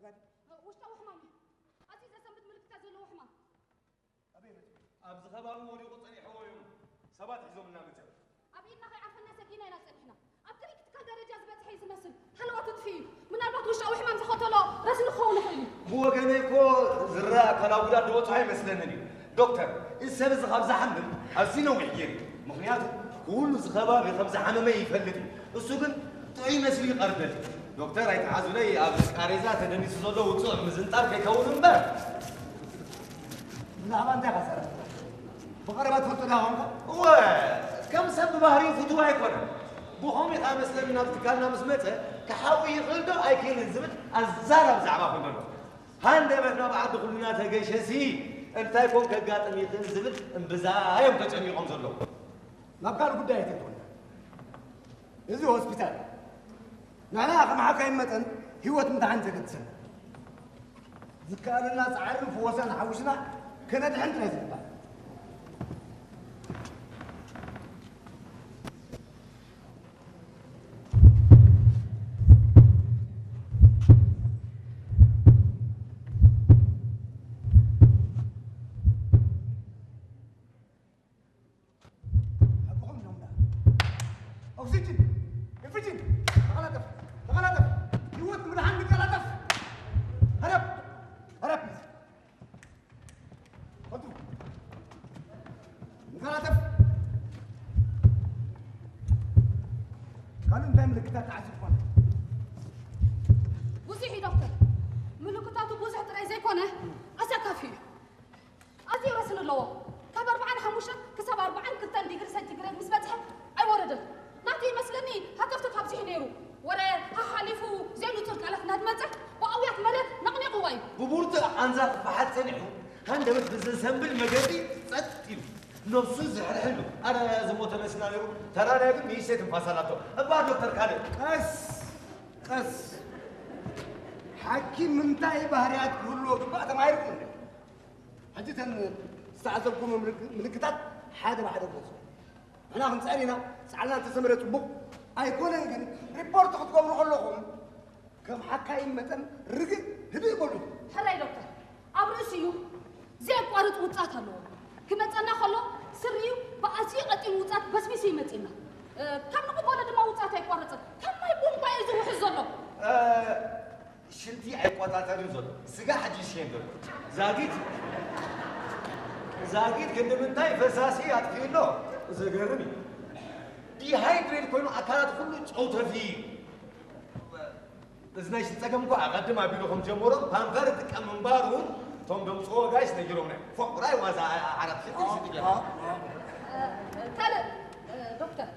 ውሽጣዊ ሕማም እዩ። ኣዝዩ ዘሰንብድ ምልክታት ዘለዎ ሕማም። ኣብዚ ከባቢ ወዲቑ ጸኒሕዎ እዩ። ሰባት ሒዞምልና መጺኦም። ኣብ ኢድና ከይዓርፈና ሰጊእና ኢና ጸኒሕና። ኣብ ክሪቲካል ደረጃ ዝበጽሐ እዩ ዝመስል። ሃለዋቱ ጥፊኡ እዩ። ምናልባት ውሽጣዊ ሕማም ዝኸተሎ ረስኒ ክኸውን ይኽእል እዩ። ብወገነይ እኮ ዝረኣ ኣካላዊ ጉድኣት ዝበጽሖ ኣይመስለንን እዩ። ዶክተር፣ እዚ ሰብ እዚ ካብ ዝሓምም ኣዝዩ ነዊሕ ገይሩ እዩ። ምኽንያቱ ኩሉ እዚ ከባቢ ከም ዝሓመመ ይፈልጥ እዩ። እሱ ግን ጥዑይ መሲሉ ይቐርበኒ። ዶክተር ኣይትሓዙለይ፣ ኣብ ቃሬዛ ተደኒሱ ዘሎ ውጹዕ ምዝንጣል ከይከውን እምበር። ብዛዕባ እንታይ ኢኻ ትዛረብ? ብቐረባ ትፈልጦ ዶ ኾንካ? እወ፣ ከም ሰብ ብባህሪኡ ፍቱው ኣይኮነን። ብኸምኡ ኢኻ መስለኒ ናብ ትካልና ምስ መጸ ክሓዊ ይኽእል ዶ ኣይክእልን ዝብል ኣዛራቢ ዛዕባ ኮይኑ ኣሎ። ሃንደበት ናብ ዓዲ ኩልና ተገሸሲ እንታይ ኮን ከጋጥም ይኽእል ዝብል እምብዛ እዮም ተጨኒቖም ዘለዉ። ናብ ካልእ ጉዳይ ኣይተእትወና። እዚ ሆስፒታል ንሕና ከም ሓካይም መጠን ህይወት ምድሓን ዘገድሰና። ዝከኣለና ጻዕርን ፍወሳን ሓዊስና ከነድሕን ጥራይ ዝግባእ። ሓቅኹም ኢሎም ደኣ። ኦክሲጅን፣ ኦክሲጅን፣ ተቐላጠፍ፣ ተቐላጠፍ። ህይወት ንምድሓን ንቀላጠፍ። ሃረብ፣ ሃረብ። ፈልጡ። ንቀላጠፍ። ካልእ እንታይ ምልክታት ተዓዚብኩም? ብዙሕ እዩ ዶክተር። ምልክታቱ ብዙሕ ጥራይ ዘይኮነ ኣሰካፊ እዩ። ኣዝዩ ረስኒ ኣለዎ። ካብ ኣርብዓን ሓሙሽተን ክሳብ ኣርብዓን ክልተን ዲግሪ ሴንቲግሬድ ምስ በጽሐ ኣይወረደን። ናቱ ይመስለኒ ሃተፍተፍ ኣብዚሑ ነይሩ። ወረ ሓሓሊፉ ዘይንጹር ቃላት እናድመጸ ብኣውያት መሬት ነቕኒቕዋ እዩ። ብብርቱዕ ቃንዛ ክበሓት ጸኒሑ፣ ሃንደበት ብዘሰንብል መገዲ ጸጥ ኢሉ፣ ነብሱ ዝሕርሕሉ። ኣረ ዝሞተ መስላ ነይሩ። ተራዳያ ግን ንእሽተይ ትንፋስ ኣላቶ። እባ ዶክተር ካልእ። ቀስ ቀስ። ሓኪም እንታይ ባህርያት ክህልዎ ግባእ ተማሂርኩም እንዴ? ሕጂ እተን ዝተዓዘብኩሞ ምልክ-፣ ምልክታት ሓደ ብሓደ ግለጹ። ንሕና ክንጸር ኢና፣ ጻዕርና እንተሰመረ ጽቡቕ፣ ኣይኮነን ግን ሪፖርት ክትገብሩ ከለኹም ከም ሓካይም መጠን ርግእ ህድእ በሉ። ሕራይ ዶክተር፣ ኣብ ርእሲኡ ዘየቋርጽ ውጽኣት ኣለዎ። ክመጸና ከሎ ስሪኡ ብኣዝዩ ቀጢን ውጽኣት በስቢሱ ይመጽእና። እ፣ ካብ ንቕበሎ ድማ ውጽኣት ኣይቋርጽን። ከም ማይ ቡንባ እዩ ዝውሕዝ ዘሎ። እ፣ ሽንቲ ኣይቆጻጸርን ዘሎ። ስጋ ሕጂ ይሽየን ዘሎ። ዛጊት፣ ዛጊት ክንዲ ምንታይ ፈሳሲ ኣጥፊኡ ኣሎ? ዘገርም እዩ። ዲሃይድሬት ኮይኑ ኣካላት ኩሉ ጨው ተፍዩ እዩ። እዚ ናይ ሽንቲ ጸገም እኮ ኣቐድም ኣቢሉ ከም ጀመሮም ፓምፐር ይጥቀም ምንባሩ እቶም ደምጽዎ ጋይስ ነጊሮምና እዮም። ፎቕ ራይ ዋዛ ዓራት ሽንቲ ሽንቲ ገይሩ። እ፣ ካልእ፣ እ፣ ዶክተር፣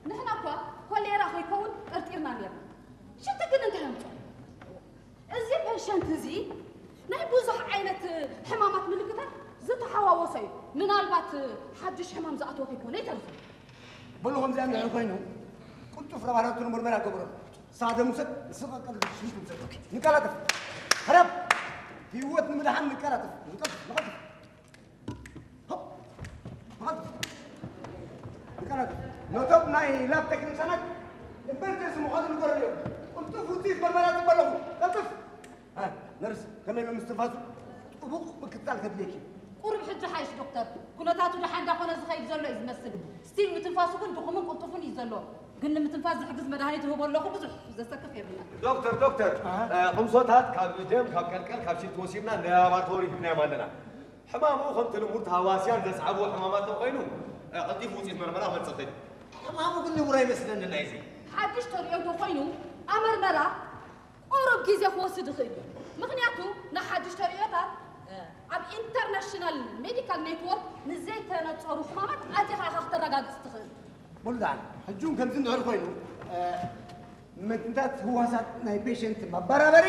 ንሕና እኳ ኮሌራ ከይከውን ጠርጢርና ነርና። ሽንቲ ግን እንታይ ኣምጽኦ? እዚ ፔሸንት እዚ ናይ ብዙሕ ዓይነት ሕማማት ምልክታት ዝተሓዋወሰ እዩ። ምናልባት ሓድሽ ሕማም ዝኣተወ ከይኮነ ይተርፍ። በሉ ከምዚኣ እንድሕር ኮይኑ ቅልጡፍ ላባራቶሪ ምርመራ ገበረሉ። ሳደም ውሰድ፣ ንስኻ ቀልድ ሽንቲ ውሰድ። ንቀላጠፍ። ሕረብ! ህይወት ንምድሓን ንቀላጠፍ። ንቀልጥፍ፣ ንቀልጥፍ። ሆፕ! ንቀላጠፍ። ነቶም ናይ ላብ ቴክኒሻናት ኢመርጀንሲ ምዃኑ ንገረሎም። ቅልጡፍ ውፅኢት መርመራ ጽበ ኣለኹ። ቀልጥፍ! ሃ፣ ነርስ፣ ከመይ ኢሉ ምስትንፋሱ? ጥቡቕ ምክትታል ከድልየኪ። ቁሩብ ሕጂ ሓይሽ ዶክተር። ኩነታቱ ደሓን እንዳኾነ ዝኸይድ ዘሎ እዩ ዝመስል። ስቲል ምትንፋሱ ግን ድኹምን ቅልጡፍን እዩ ዘሎ። ግን ንምትንፋስ ዝሕግዝ መድሃኒት እህቦ ኣለኹ፣ ብዙሕ ዘሰክፍ የብልናን። ዶክተር፣ ዶክተር፣ ኣሃ። እ፣ ቅምሶታት ካብ ደም፣ ካብ ቀልቀል፣ ካብ ሽንቲ ወሲድና ንላባራቶሪ ሂብናዮም ኣለና። ሕማሙ ከምቲ ልሙድ ተሃዋስያን ዘስዓብዎ ሕማማት እንተኾይኑ፣ እ፣ ቀልጢፉ ውፅኢት መርመራ ክመጽእ ይኽእል። ሕማሙ ግን ንቡር ኣይመስለንን ናይዚ። ሓድሽ ተርእዮ እንተኾይኑ፣ ኣመርመራ ቁሩብ ግዜ ክወስድ ይኽእል እዩ። ምኽንያቱ ንሓድሽ ተርእዮታት ኣብ ኢንተርናሽናል ሜዲካል ኔትወርክ ንዘይተነጸሩ ሕማማት ኣዚኻ ኢኻ ክተረጋግጽ ትኽእል። ሙሉዳን፣ ሕጂ እውን ከምዚ እንድሕር ኮይኑ፣ እ፣ ምትንታት ህዋሳት ናይ ፔሸንት መበራበሪ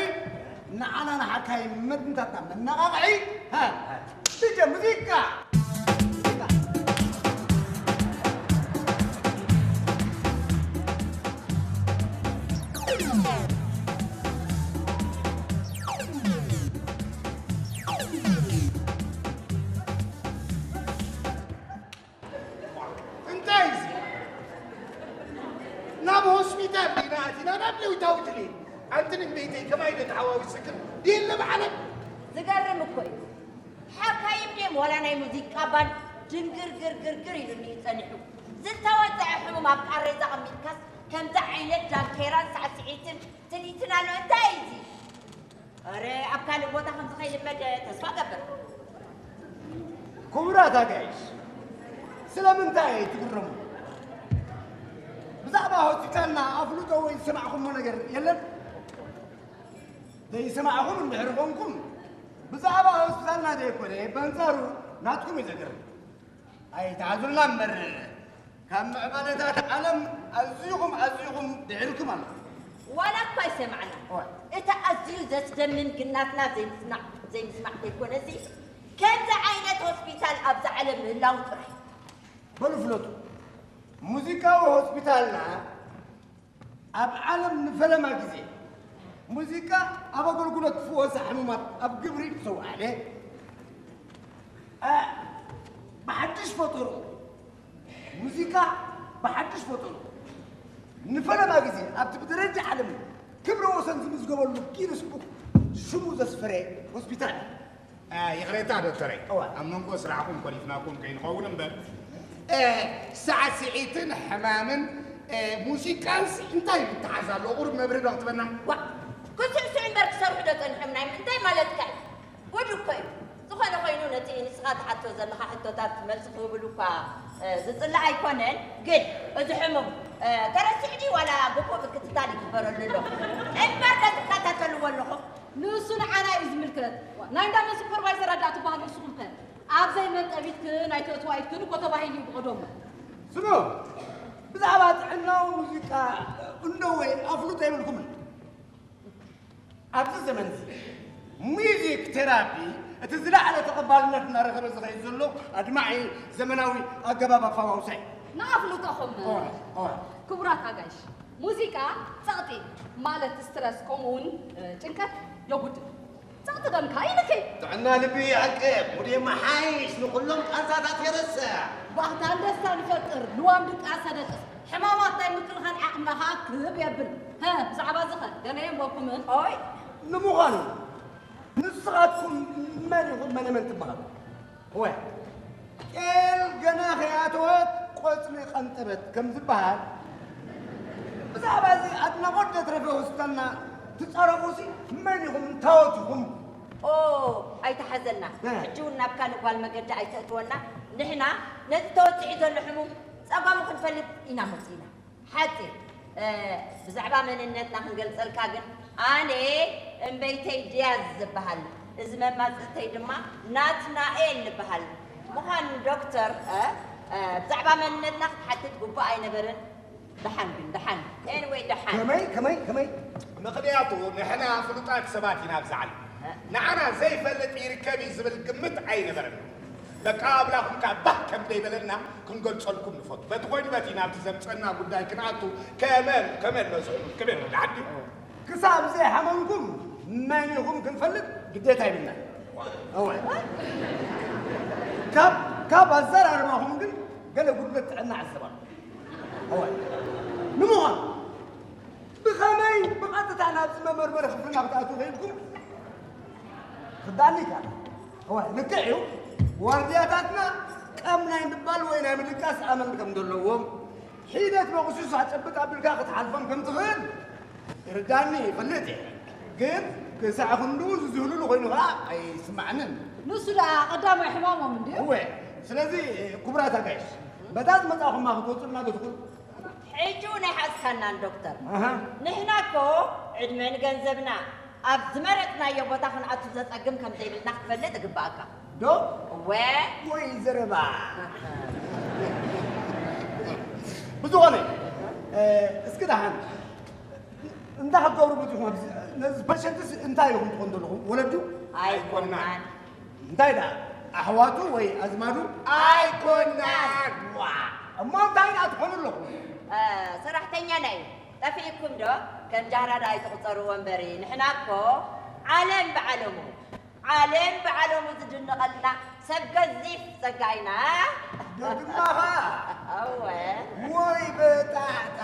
ንዓና ንሓካይም ምትንታትና መነቓቕሒ፣ ሃ፣ ሃ፣ ዲጀ ሙዚቃ። እንታይ እዚ? ናብ ሆስፒታል ዲና ኣቲና ናብ ለዊታዊ ድሌት? ኣንቲ ንግደይተይ ከማይ ዶ ተሓዋዊስክን? የለ ብዓለም። ዝገርም እኮ እዩ። ሓካይም ድዮም ዋላ ናይ ሙዚቃ ባንድ ድንግር ግርግርግር ኢሉኒ እዩ ጸኒሑ። ዝተወጽዐ ሕሙም ኣብ ቃሬዛ ኣቐሚጥካስ ከምዚ ዓይነት ዳንኬራን ሳዕስዒትን ትልሂትን ኣሎ። እንታይ እዩ እዚ? ኣረ ኣብ ካልእ ቦታ ከምዚ ከይልመድ ተስፋ እገብር። ክቡራት ኣጋይሽ፣ ስለምንታይ ትግረሙ? ብዛዕባ ሆስፒታልና ኣፍልጦ ወይ ዝሰማዕኹሞ ነገር የለን? ዘይሰማዕኹም እንድሕር ኾንኩም፣ ብዛዕባ ሆስፒታልና ዘይኮነ፣ በንጻሩ ናትኩም እዩ ዘገርም። ኣይትሓዙልና እምበር፣ ካብ ምዕባለታት ዓለም ኣዚኹም ኣዚኹም ድሒርኩም ኣለኹም። ዋላ እኳ ኣይሰማዕናን። እዋይ። እቲ ኣዝዩ ዘስደምም ግን ናትና ዘይምስማዕ ዘይምስማዕ ዘይኮነሲ፣ ከምዚ ዓይነት ሆስፒታል ኣብዛ ዓለም ምህላው ጥራይ። በሉ ፍለጡ፣ ሙዚቃዊ ሆስፒታልና ኣብ ዓለም ንፈለማ ግዜ ሙዚቃ ኣብ ኣገልግሎት ዝፍወሳ ሕሙማት ኣብ ግብሪ ምስ ኣውዓለ፣ እ፣ ብሓድሽ ፈጠሩ ሙዚቃ ብሓድሽ ፈጠሩ ንፈለማ ግዜ ኣብቲ ብደረጃ ዓለም ክብረ ወሰን ዝምዝገበሉ ጊነስ ቡክ ሽሙ ዘስፈረ ሆስፒታል እዩ። እ፣ ይቕሬታ ዶክተረይ፣ እዋ። ኣብ መንጎ ስራሕኩም ኮሊፍናኩም ከይንኸውን እምበር፣ እ፣ ሳዕስዒትን ሕማምን፣ እ፣ ሙዚቃንስ እንታይ ምትሓዝ ኣለዎ? ቁሩብ መብርሂ ዶ ክትበና? ዋ፣ ክስዕስዑ እምበር ክሰርሑ ዶ ጸኒሖም? ናይ ምንታይ ማለትካ እዩ? ጉድ እኮ እዩ። ዝኾነ ኮይኑ ነቲ ንስኻ ትሓቶ ዘለኻ ሕቶታት መልሲ ክህብሉ እኳ፣ እ፣ ዝጽላእ ኣይኮነን፣ ግን እዚ ሕሙም፣ እ፣ ተረሲዑ ድዩ ዋላ ግቡእ ምክትታል ይግበረሉ ኣሎ? እምበር ነዚ ትከታተልዎ ኣለኹም? ንሱ ንዓና እዩ ዝምልከት። ናይ እንዳ መን ሱፐርቫይዘር ኣዳእ ትበሃሉ ንስኹም ከ? ኣብ ዘይመንጠቢትክን ኣይተእትዋይትክን እኮ ተባሂሉ እዩ ብቐደሙ። ስሙ፣ ብዛዕባ ጥዕናዊ ሙዚቃ እንዶ ወይ ኣፍልጦ የብልኩምን። ኣብዚ ዘመን እዚ ሚዚክ ቴራፒ እቲ ዝለዓለ ተቐባልነት እናረኸበ ዝኸይድ ዘሎ ኣድማዒ ዘመናዊ ኣገባብ ኣፈዋውሳ እዩ። ንኣፍልጦኹም ኦይ፣ ኦይ። ክቡራት ኣጋይሽ፣ ሙዚቃ ጸቕጢ ማለት ስትረስ ከምኡውን እ፣ ጭንቀት የጉድል። ጸቕጢ ደምካ ይልኪ። ጥዕና ልቢ ይዕቅብ፣ ሙድ የመሓይሽ፣ ንኹሎም ቃንዛታት የረስዕ። ባህታን ደስታን ይፈጥር፣ ልዋም ድቃሰ ደቅስ፣ ሕማማት ናይ ምክልኻል ዓቕምና ኸኣ ክብ የብል። ሀ፣ ብዛዕባ እዚ ኸ ገለ የንበብኩምን? ኦይ! ንምዃኑ ንስኻትኩም መን ኢኹም መነመን ትበሃሉ? እወ፣ ጤል ገና ከይኣተወት ቆጽሊ ቀንጠበት ከም ዝበሃል፣ ብዛዕባ እዚ ኣድናቖት ዘትረፈ ሆስፒታልና ትጻረፉሲ መን ኢኹም? እንታዎት ኢኹም? ኦ፣ ኣይትሓዘልና። እ። ሕጂ እውን ናብ ካልእ ጓል መገዲ ኣይተእትወና። ንሕና ነዚ ተወጺዑ ዘሎ ሕሙም ጸገሙ ክንፈልጥ ኢና መጺእና። ሓጺር፣ እ፣ ብዛዕባ መንነትና ክንገልጸልካ ግን፣ ኣነ እምበይተይ ድያዝ ዝበሃል፣ እዚ መማጽእተይ ድማ ናትናኤል ዝበሃል ምዃኑ ዶክተር፣ እ፣ እ፣ ብዛዕባ መንነትና ክትሓትት ግቡእ ኣይነበረን። ደሓን ግን፣ ደሓን። ኤኒወይ፣ ደሓን። ከመይ፣ ከመይ፣ ከመይ? ምኽንያቱ ንሕና ፍሉጣት ሰባት ኢና ኣብዚ ዓለም። ንዓና ዘይፈልጥ ይርከብ እዩ ዝብል ግምት ኣይነበረን። በቃ ኣምላኽም ከኣ ባህ ከም ዘይበለና ክንገልጸልኩም ንፈቱ። በቲ ኮይኑ በቲ ናብቲ ዘምጸና ጉዳይ ክንኣቱ ከመን ከመን መዝሕሉ ክብል ንዓዲ ክሳብ ዘይሓመንኩም መን ኢኹም ክንፈልጥ ግዴታ ይብልና። እወ። ካብ ካብ ኣዘራርባኹም ግን ገለ ጉድለት ጥዕና ዕዘባ። እወ። ንምዃኑ ብኸመይ ብቐጥታ ናብዚ መመርመሪ ክፍልና ክትኣትዉ ክኢልኩም? ክዳኒ ይከኣል። እወ፣ ልክዕ እዩ። ዋርድያታትና ቀም ናይ ምባል ወይ ናይ ምድቃስ ኣመል ከም ዘለዎም፣ ሒደት መቑሱስ ኣጨብጥ ኣቢልካ ክትሓልፎም ከም ትኽእል ይርዳኒ፣ ይፈልጥ እየ። ግን ክሳዕ ክንድኡ ዝዝህሉሉ ኮይኑ ኸዓ ኣይስማዕንን። ንሱ ደኣ ቀዳማይ ሕማሞም እንድዩ። እወ፣ ስለዚ ክቡራት ኣጋይሽ፣ በታ ዝመጻኹማ ክትወጹልና ዶ ትኽእሉ? ሕጂ እውን ኣይሓዝካናን ዶክተር። ኣሃ። ንሕና እኮ ዕድመ ንገንዘብና ኣብ ዝመረጽናዮ ቦታ ክንኣቱ ዘጸግም ከም ዘይብልና ክትፈልጥ እግብኣካ። ዶ? እወ። ወይ ዘረባ። ብዝኾነ፣ እ፣ እስኪ ደሓን እንታይ ክትገብሩ መጺኹም? ኣብዚ፣ ነዚ ፐሸንትስ እንታይ ኢኹም ትኾኑ ዘለኹም? ወለዱ? ኣይኮናን። እንታይ ደኣ? ኣሕዋቱ ወይ ኣዝማዱ? ኣይኮናን። ዋ! እሞ እንታይ ደኣ ትኾኑ ኣለኹም? እ፣ ሰራሕተኛና እዩ። ጠፊእኩም ዶ? ከም ጃህራ ደኣ ኣይትቑጸርዎ እምበሪ። ንሕና እኮ ዓለም ብዓለሙ፣ ዓለም ብዓለሙ ዝድነቐልና ሰብ ገዚፍ ጸጋ ኢና። ዶ ድማ ኸኣ? እወ። ወይ በጣዕጣ።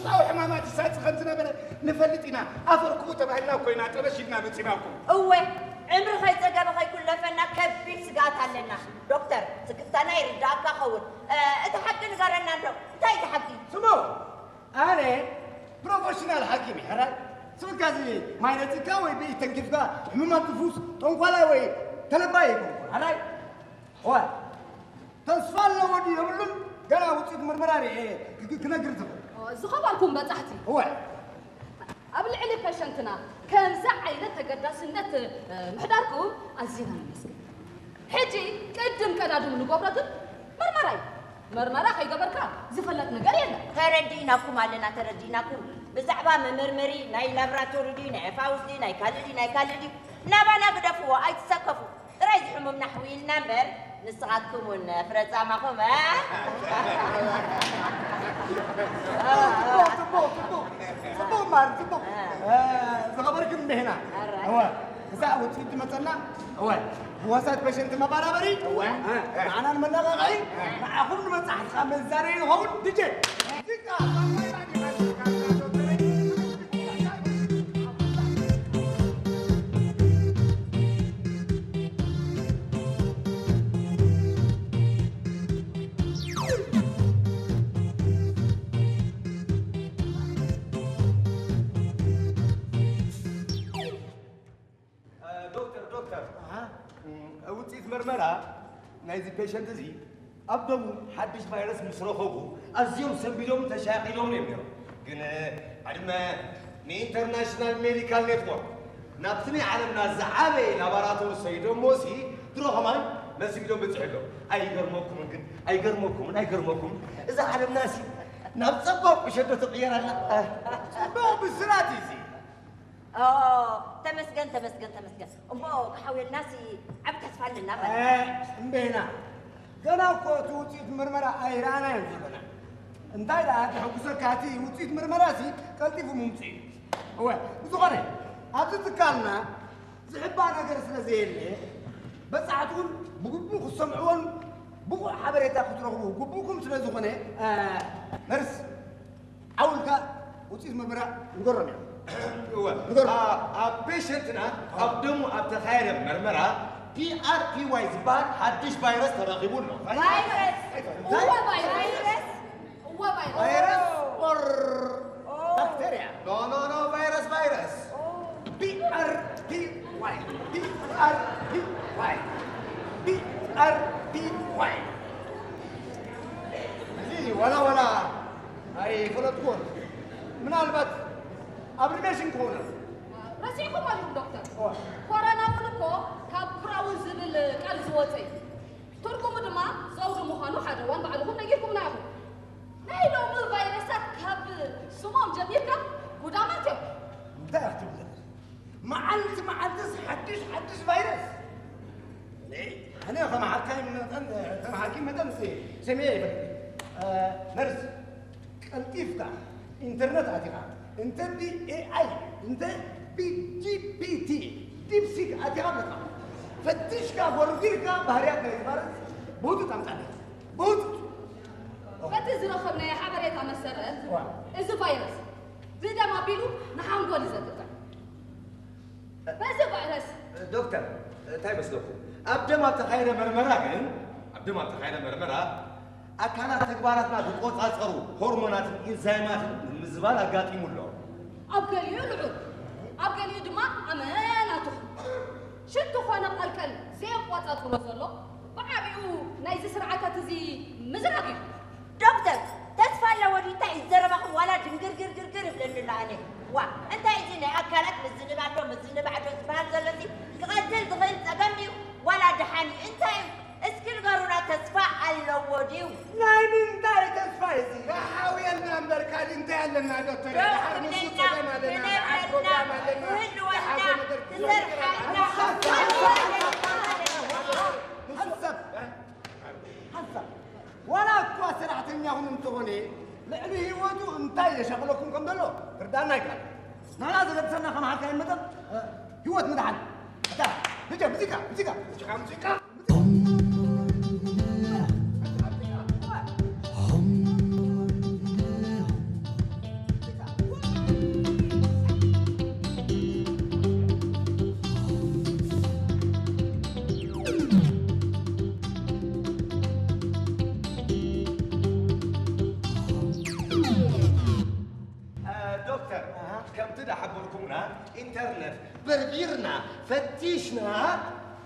ኣብ ሕማማት ይሳጽ ከም ዝነበረ ንፈልጥ ኢና። ኣፈርክቡ ተባሂልና እኮ ኢና ጠበሽ ኢልና መጺና እኮ። እወ፣ ዕምሪ ከይጸገበ ከይኩለፈና ከቢድ ስግኣት ኣለና። ዶክተር፣ ስክፍታና ይርዳእካ ኸውን። እ፣ እቲ ሓቂ ንገረና እንዶ፣ እንታይ እዩ እቲ ሓቂ? ስሙ፣ ኣነ ፕሮፌሽናል ሓኪም እየ። ሕራይ፣ ስብልካ እዚ ማይ ነጺካ ወይ ብኢድ ተንኪፍካ ሕሙማት ትፉስ ጠንቋላይ ወይ ተነባይ ኣይኮንኩን። ሕራይ፣ እዋ፣ ተስፋ ኣለዎ ድዩ የብሉን? ገና ውጽኢት ምርመራ ርኤ ክ-፣ ክ-፣ ክነግር ዝኽእል። ኦ፣ ዝኸበርኩም በጻሕቲ። እወ። ኣብ ልዕሊ ፔሸንትና ከምዚ ዓይነት ተገዳስነት፣ እ፣ ምሕዳርኩም ኣዚና ነመስግን። ሕጂ ቅድም ቀዳድም ንገብሮ ግን መርመራ እዩ። መርመራ ከይገበርካ ዝፈለጥ ነገር የለን። ተረዲእናኩም ኣለና፣ ተረዲእናኩም። ብዛዕባ መመርመሪ ናይ ላብራቶሪ ድዩ፣ ናይ ኤፋውስ ድዩ፣ ናይ ካልእ ድዩ፣ ናይ ካልእ ድዩ፣ ናባና ግደፍዎ፣ ኣይትሰከፉ። ጥራይ ዝሕሙም ናሕዊልና እምበር፣ ንስኻትኩም እውን ፍረ ጻማኹም፣ እ? ጽቡቕ፣ ጽቡቕ፣ ጽቡቕ፣ ጽቡቕ ማር፣ ጽቡቕ። እ፣ ዝኸበርክን እምቤህና። ኣራይ። እወ፣ ክሳዕ ውጽኢት ዝመጸና፣ እወ፣ ብወሳት ፔሸንት መባራበሪ፣ እወ። እ፣ ንዓና ንመነቓቕሒ፣ ንዓኹም ንመጻሕቲ ካብ መዛረቢ ይኸውን። ዲጄ፣ ሙዚቃ፣ እ፣ ዶክተር፣ ዶክተር። ኣሃ። እም፣ ውጽኢት መርመራ ናይዚ ፔሸንት እዚ ኣብ ደሙ ሓድሽ ቫይረስ ምስ ረኸቡ ኣዝዮም ሰንቢዶም ተሻቒሎም እዮም ነይሮም። ግን፣ እ፣ ዕድመ ንኢንተርናሽናል ሜዲካል ኔትወርክ ናብቲ ናይ ዓለምና ዝዓበየ ላባራቶሪ ሰይዶሞ ሲ ድሮ ከማን መሲቢዶም በጺሑ ኣሎ። ኣይገርመኩምን ግን፣ ኣይገርመኩምን፣ ኣይገርመኩምን። እዛ ዓለምና ሲ ናብ ጸባብ ቁሸዶ ትቕየር ኣላ። ጽቡቕ ብስራት እዩ እዚ። ኦ፣ ተመስገን፣ ተመስገን፣ ተመስገን። እሞ ክሓውየልናሲ ዓቢ ተስፋ ኣለና ማለት እዩ። እ፣ እምቤና። ገና እኮ እቲ ውጽኢት ምርመራ ኣይረኣናዮን ዘለና። እንታይ ደኣ ከሐጉሰካ፣ እቲ ውጽኢት ምርመራሲ ቀልጢፉ ምምጽኡ እዩ። እወ፣ ብዝኾነ፣ ኣብዚ ትካልና ዝሕባእ ነገር ስለ ዘየለ፣ በጻሕቲ እውን ብግቡእ ክሰምዕዎን ብቑዕ ሓበሬታ ክትረኽቡ ግቡእኩም ስለ ዝኾነ፣ እ፣ ነርስ፣ ዓው ኢልካ ውጽኢት ምርመራ ንገሮም ኢና። እወ። ንገሮም። ኣ-፣ ኣብ ፔሸንትና ኣብ ደሙ ኣብ ተኻየደ መርመራ ፒ ኣር ፒ ዋይ ዝበሃል ሓድሽ ቫይረስ ተረኺቡ ኣሎ። ቫይረስ! እንታይ? እወ፣ ቫይረስ! እወ፣ ቫይረስ! ቫይረስ ኦር ኦ። ባክቴርያ? ኖ፣ ኖ፣ ኖ፣ ቫይረስ፣ ቫይረስ። ኦ። ፒ ኣር ፒ ዋይ፣ ፒ ኣር ፒ ዋይ፣ ፒ ኣር ፒ ዋይ። እዚ ዋላ ዋላ ኣይፈለጥኩዎን። ምናልባት ኣብ ሪሜሽን ክኸውን። ረሲዕኩም ኣለኹም ዶክተር። ኦ። ኮሮና እውን እኮ ካብ ክራውን ዝብል ቃል ዝወፀ እዩ። ትርጉሙ ድማ ዘውዲ ምዃኑ ሓደ እዋን ባዕልኹም ነጊርኩምና ኢኹም። ናይ ሎሚ ቫይረሳት ካብ ስሞም ጀሚርካ ጉዳማት እዮም። እንታይ ኢኻ ትብል ዘለኻ? መዓልቲ መዓልትስ ሓድሽ ሓድሽ ቫይረስ። እኔ፣ ኣነ ከም ሓካይም መጠን፣ ከም ሓኪም መጠን ሲ-፣ ሰሚዐ ይፈልጥ። እ፣ ነርስ፣ ቀልጢፍካ ኢንተርነት ኣቲኻ፣ እንተ ብ ኤ ኣይ፣ እንተ ብ ጂ ፒ ቲ፣ ዲፕሲክ ኣቲኻ ኣለኻ። ፈቲሽካ፣ ጎርጊርካ፣ ባህርያት ናይ ቫይረስ ብህጹጽ ኣምጻለይ። ብህጹጽ። በቲ ዝረኸብናዮ ሓበሬታ መሰረት፣ ዋ። እዚ ቫይረስ ብደም ኣቢሉ ንሓንጎል እዩ ዘጥቅዕ። በዚ ቫይረስ ዶክተር፣ እንታይ መስለኩም? ኣብ ደም ኣብ ተኻየደ መርመራ ግን፣ ኣብ ደም ኣብ ተኻየደ መርመራ፣ ኣካላት ተግባራትና ዝቆጻጸሩ ሆርሞናትን ኢንዛይማትን ምምዝባል ኣጋጢሙ ኣሎ። ኣብ ገሊኡ ልዑል፣ ኣብ ገሊኡ ድማ ኣመና ትሑት። ሽንቲ ኮነ ቀልቀል ዘየቆጻጽሮ ዘሎ፣ ብዓቢኡ ናይዚ ስርዓታት እዚ ምዝራግ እዩ። ዶክተር፣ ተስፋ ኣለዎ ድዩ? እንታይ እዩ ዘረባኹም? ዋላ ድንግርግርግርግር ይብለኒ ኣሎ ኣነ። ዋ፣ እንታይ እዚ ናይ ኣካላት ምዝንባዕ ዶ ምዝንባዕ ዶ ዝበሃል ዘሎ እዚ ክቐትል ዝኽእል ጸገም ድዩ? ዋላ ደሓን እዩ? እንታይ እዩ? እስኪ ንገሩና፣ ተስፋ ኣለዎ ድዩ? ናይ ምንታይ ተስፋ እዩ እዚ? ክሓውየልና እምበር ካልእ እንታይ ኣለና ዶክተር? ዶ ደሓር ንሱ ክብለና፣ ጸገም ኣለና፣ ደሓር ክነብረና፣ ፕሮግራም ኣለና፣ ክህልወና፣ ደሓር ዘመድ ክሰርሓልና። ሓንሳብ፣ ሓንሳብ። ዋላ እኳ ሰራሕተኛኹም እንተኾነ፣ ልዕሊ ህይወቱ እንታይ የሻቕለኩም ከም ዘሎ ክርዳእና ኣይከኣልን። ንሕና ዘገድሰና ከም ሓካይም መጠን፣ እ፣ ህይወት ምድሓን። ኣታ፣ ልጀ፣ ሙዚቃ፣ ሙዚቃ። ሙዚቃ፣ ሙዚቃ። ከምቲ ዝሓበርኩምና ኢንተርነት በርቢርና ፈቲሽና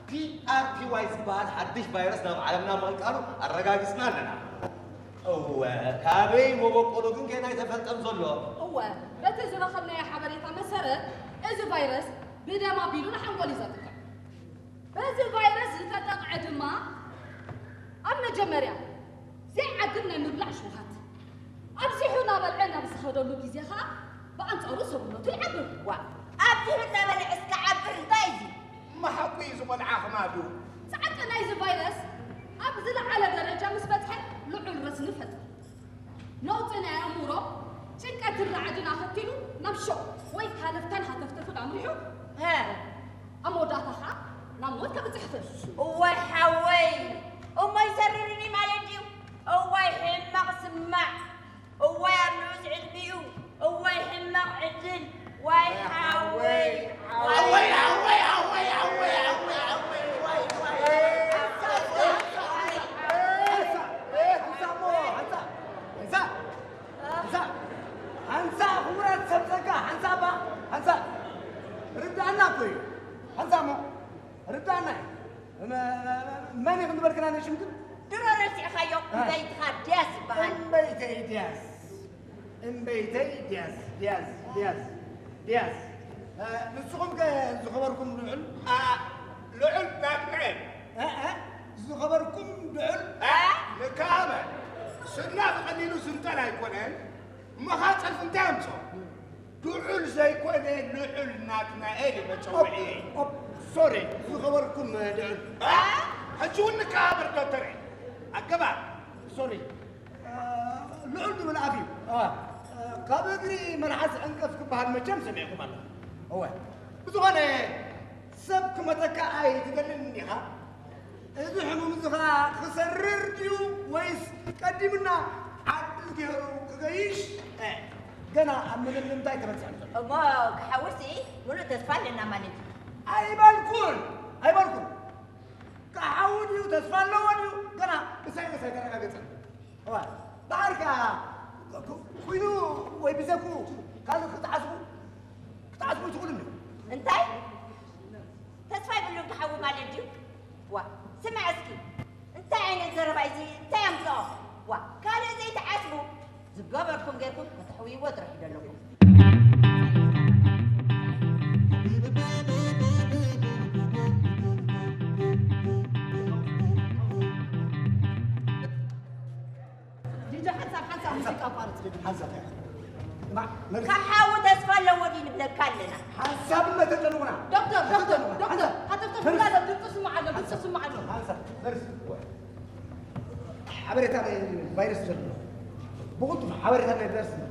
ፒኣርፒዋይ ዝበሃል ሓድሽ ቫይረስ ናብ ዓለምና ምቕልቃሉ ኣረጋጊጽና ኣለና። እወ፣ ካበይ መበቆሉ ግን ገና ኣይተፈልጠን ዘሎ። እወ፣ በቲ ዝረኸብናዮ ሓበሬታ መሰረት፣ እዚ ቫይረስ ብደም ኣቢሉ ንሓንጎል እዩ ዘጥቅዕ። በዚ ቫይረስ ዝተጠቕዐ ድማ ኣብ መጀመርያ ዘይዓግብ ናይ ምብላዕ ሽውሃት ኣብዚሑ እናበልዐ ናብ ዝኸደሉ ግዜ ኸኣ ብኣንጻሩ ሰብነቱ ይዓብር። ዋ፣ ኣብዚሑ እናበልዐ እስከ ዓብር እንታይ እዩ? እማ ሓቁ እዩ፣ ዝቖልዓ ኸማዱ። ጻዕቂ ናይዚ ቫይረስ ኣብ ዝለዓለ ደረጃ ምስ በጽሐ ልዑል ረስኒ ይፈጥር። ነውጺ ናይ ኣእምሮ ጭንቀትን ራዕድን ኣኸቲሉ ናብ ሾቕ ወይ ሃለፍታን ሃተፍተፍን ኣምሪሑ፣ ኣብ መወዳእታ ኸኣ ናብ ሞት ከብጽሕ ይኽእል። እዋይ ሓወይ፣ እሞ ይሰርርኒ ማለት ድዩ? እዋይ ሕማቕ ስማዕ፣ እዋይ ኣብ ንኡስ ዕድሚኡ፣ እዋይ ሕማቕ ዕድል፣ ዋይ ሓወይ፣ ሓወይ፣ ሓወይ፣ ሓወይ፣ ሓወይ፣ ሓወይ፣ ሓወይ፣ ዋይ፣ ዋይ። ሓንሳ፣ ሓንሳ፣ ሓንሳ፣ ሓንሳ፣ ክቡራት ሰብ ጸጋ፣ ሓንሳ እባ፣ ሓንሳ። ርዳእና እኮ እዩ። ሓንሳ እሞ፣ ርዳእና እዩ። መ-፣ መ-፣ መን እዩ ክንበልክና ነሽም ግን? ድሮ ረሲዕኻዮ፣ እ። እምበይትኻ ድያስ ይበሃል። እምበይተይ ድያስ። እምበይተይ ድያስ፣ ድያስ፣ ድያስ፣ ድያስ። እ፣ ንስኹም ከ ዝኸበርኩም ልዑል? ኣ፣ ልዑል ናትናኤል። እ፣ እ፣ ዝኸበርኩም ልዑል? እ፣ ንካመ። ስና ብቐሊሉ ዝንጠል ኣይኮነን። እሞ ኸዓ ጸርፊ እንታይ ኣምጽኦ? ልዑል ዘይኮነ ልዑል ናትናኤል እዩ መጸውዒ። ኦፕ፣ ኦፕ፣ ሶሪ፣ ዝኸበርኩም ልዑል። እ፣ ሕጂ እውን ንከባበር ዶክተር። ኣገባብ። ሶሪ። እ፣ ልዑል ዝብል ኣፍ እዩ። እ፣ ካብ እግሪ መልሓስ ዕንቅፍ ክበሃል መቸም ሰሚዕኩም ኣለኹም። እወ። ብዝኾነ ሰብ ክመተካ ኣይትደልን እንዲኻ? እዚ ሕሙም እዚ ኸኣ ክሰርር ድዩ ወይስ ቀዲምና ዓዲ ገይሩ ክገይሽ? እ፣ ገና ኣብ ምልምንታይ ተበጺሕና ዘሎ። እሞ ክሓውሲ ምሉእ ተስፋ ኣለና ማለት እዩ። ኣይበልኩን፣ ኣይበልኩን። ክሓዊ ድዩ ተስፋ ኣለዎ ድዩ? ገና ብሳይንስ ኣይተረጋገጸን። እዋ፣ ደሓር ከኣ ኩ-፣ ኩ-፣ ኩይኑ ወይ ብዘይኩ ካልእ ክትዓስቡ፣ ክትዓስቡ ኣይትኽእሉን ድዩ? እንታይ? ተስፋ የብሉን ክሓዊ ማለት ድዩ? ዋ፣ ስማዕ እስኪ፣ እንታይ ዓይነት ዘረባ እዩ እዚ? እንታይ ኣምጽኦ? ዋ፣ ካልእ ዘይትዓስቡ፣ ዝገበርኩም ጌርኩም ከተሕውይዎ ጥራሕ እዩ ዘለኩም። ጂጂ፣ ሓንሳብ ሓንሳብ ሙዚቃ ኣቋርጽ። ሓንሳብ። ማ-፣ መልስ። ካብ ሓዊ ተስፋ ኣለዎ ድዩ ንብለካ ኣለና። ሓንሳብ እመተ ጠልቡና። ዶክተር፣ ዶክተር፣ ሓንሳብ። ዶክተር፣ ሓንሳብ። ሃተፍተፍ መልስ። ብላ ኣሎ፣ ድምፁ ስማዕ ኣሎ፣ ድምፁ ሓንሳብ። ስማዕ ኣሎ። ሓንሳብ። መልስ። ሓበሬታ ናይ ቫይረስ ዘሎ። ብቕልጡፍ ሓበሬታ ናይ ቫይረስ ዘሎ።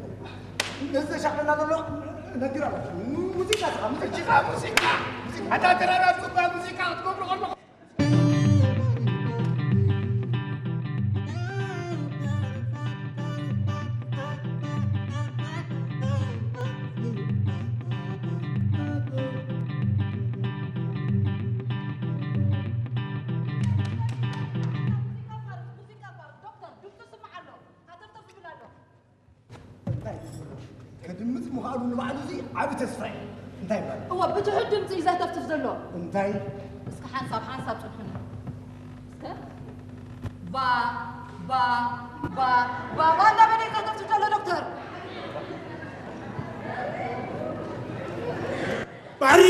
ነዚ ዘሻቕለና ዘሎ ነጊራ ኣሎ። ሙዚቃ ስኻ፣ ሙዚቃ። ሙዚቃ፣ ሙዚቃ። ሙዚቃ። ኣታ ተራራዝኩባ ሙዚቃ ክትገብሩ ከለኹም። እንታይ? ከድምጽ ምኽኣሉ ንባዕሉ እዚ ዓቢ ተስፋ እዩ። እንታይ ይባል? እወ፣ ብትሑት ድምጺ እዩ ዘህተፍትፍ ዘሎ። እንታይ? እስከ ሓንሳብ፣ ሓንሳብ ጽንሑኒ። እስከ ባ፣ ባ፣ ባ፣ ባ፣ ባ እናበለ እዩ ዘህተፍትፍ ዘሎ ዶክተር። ባሕሪ!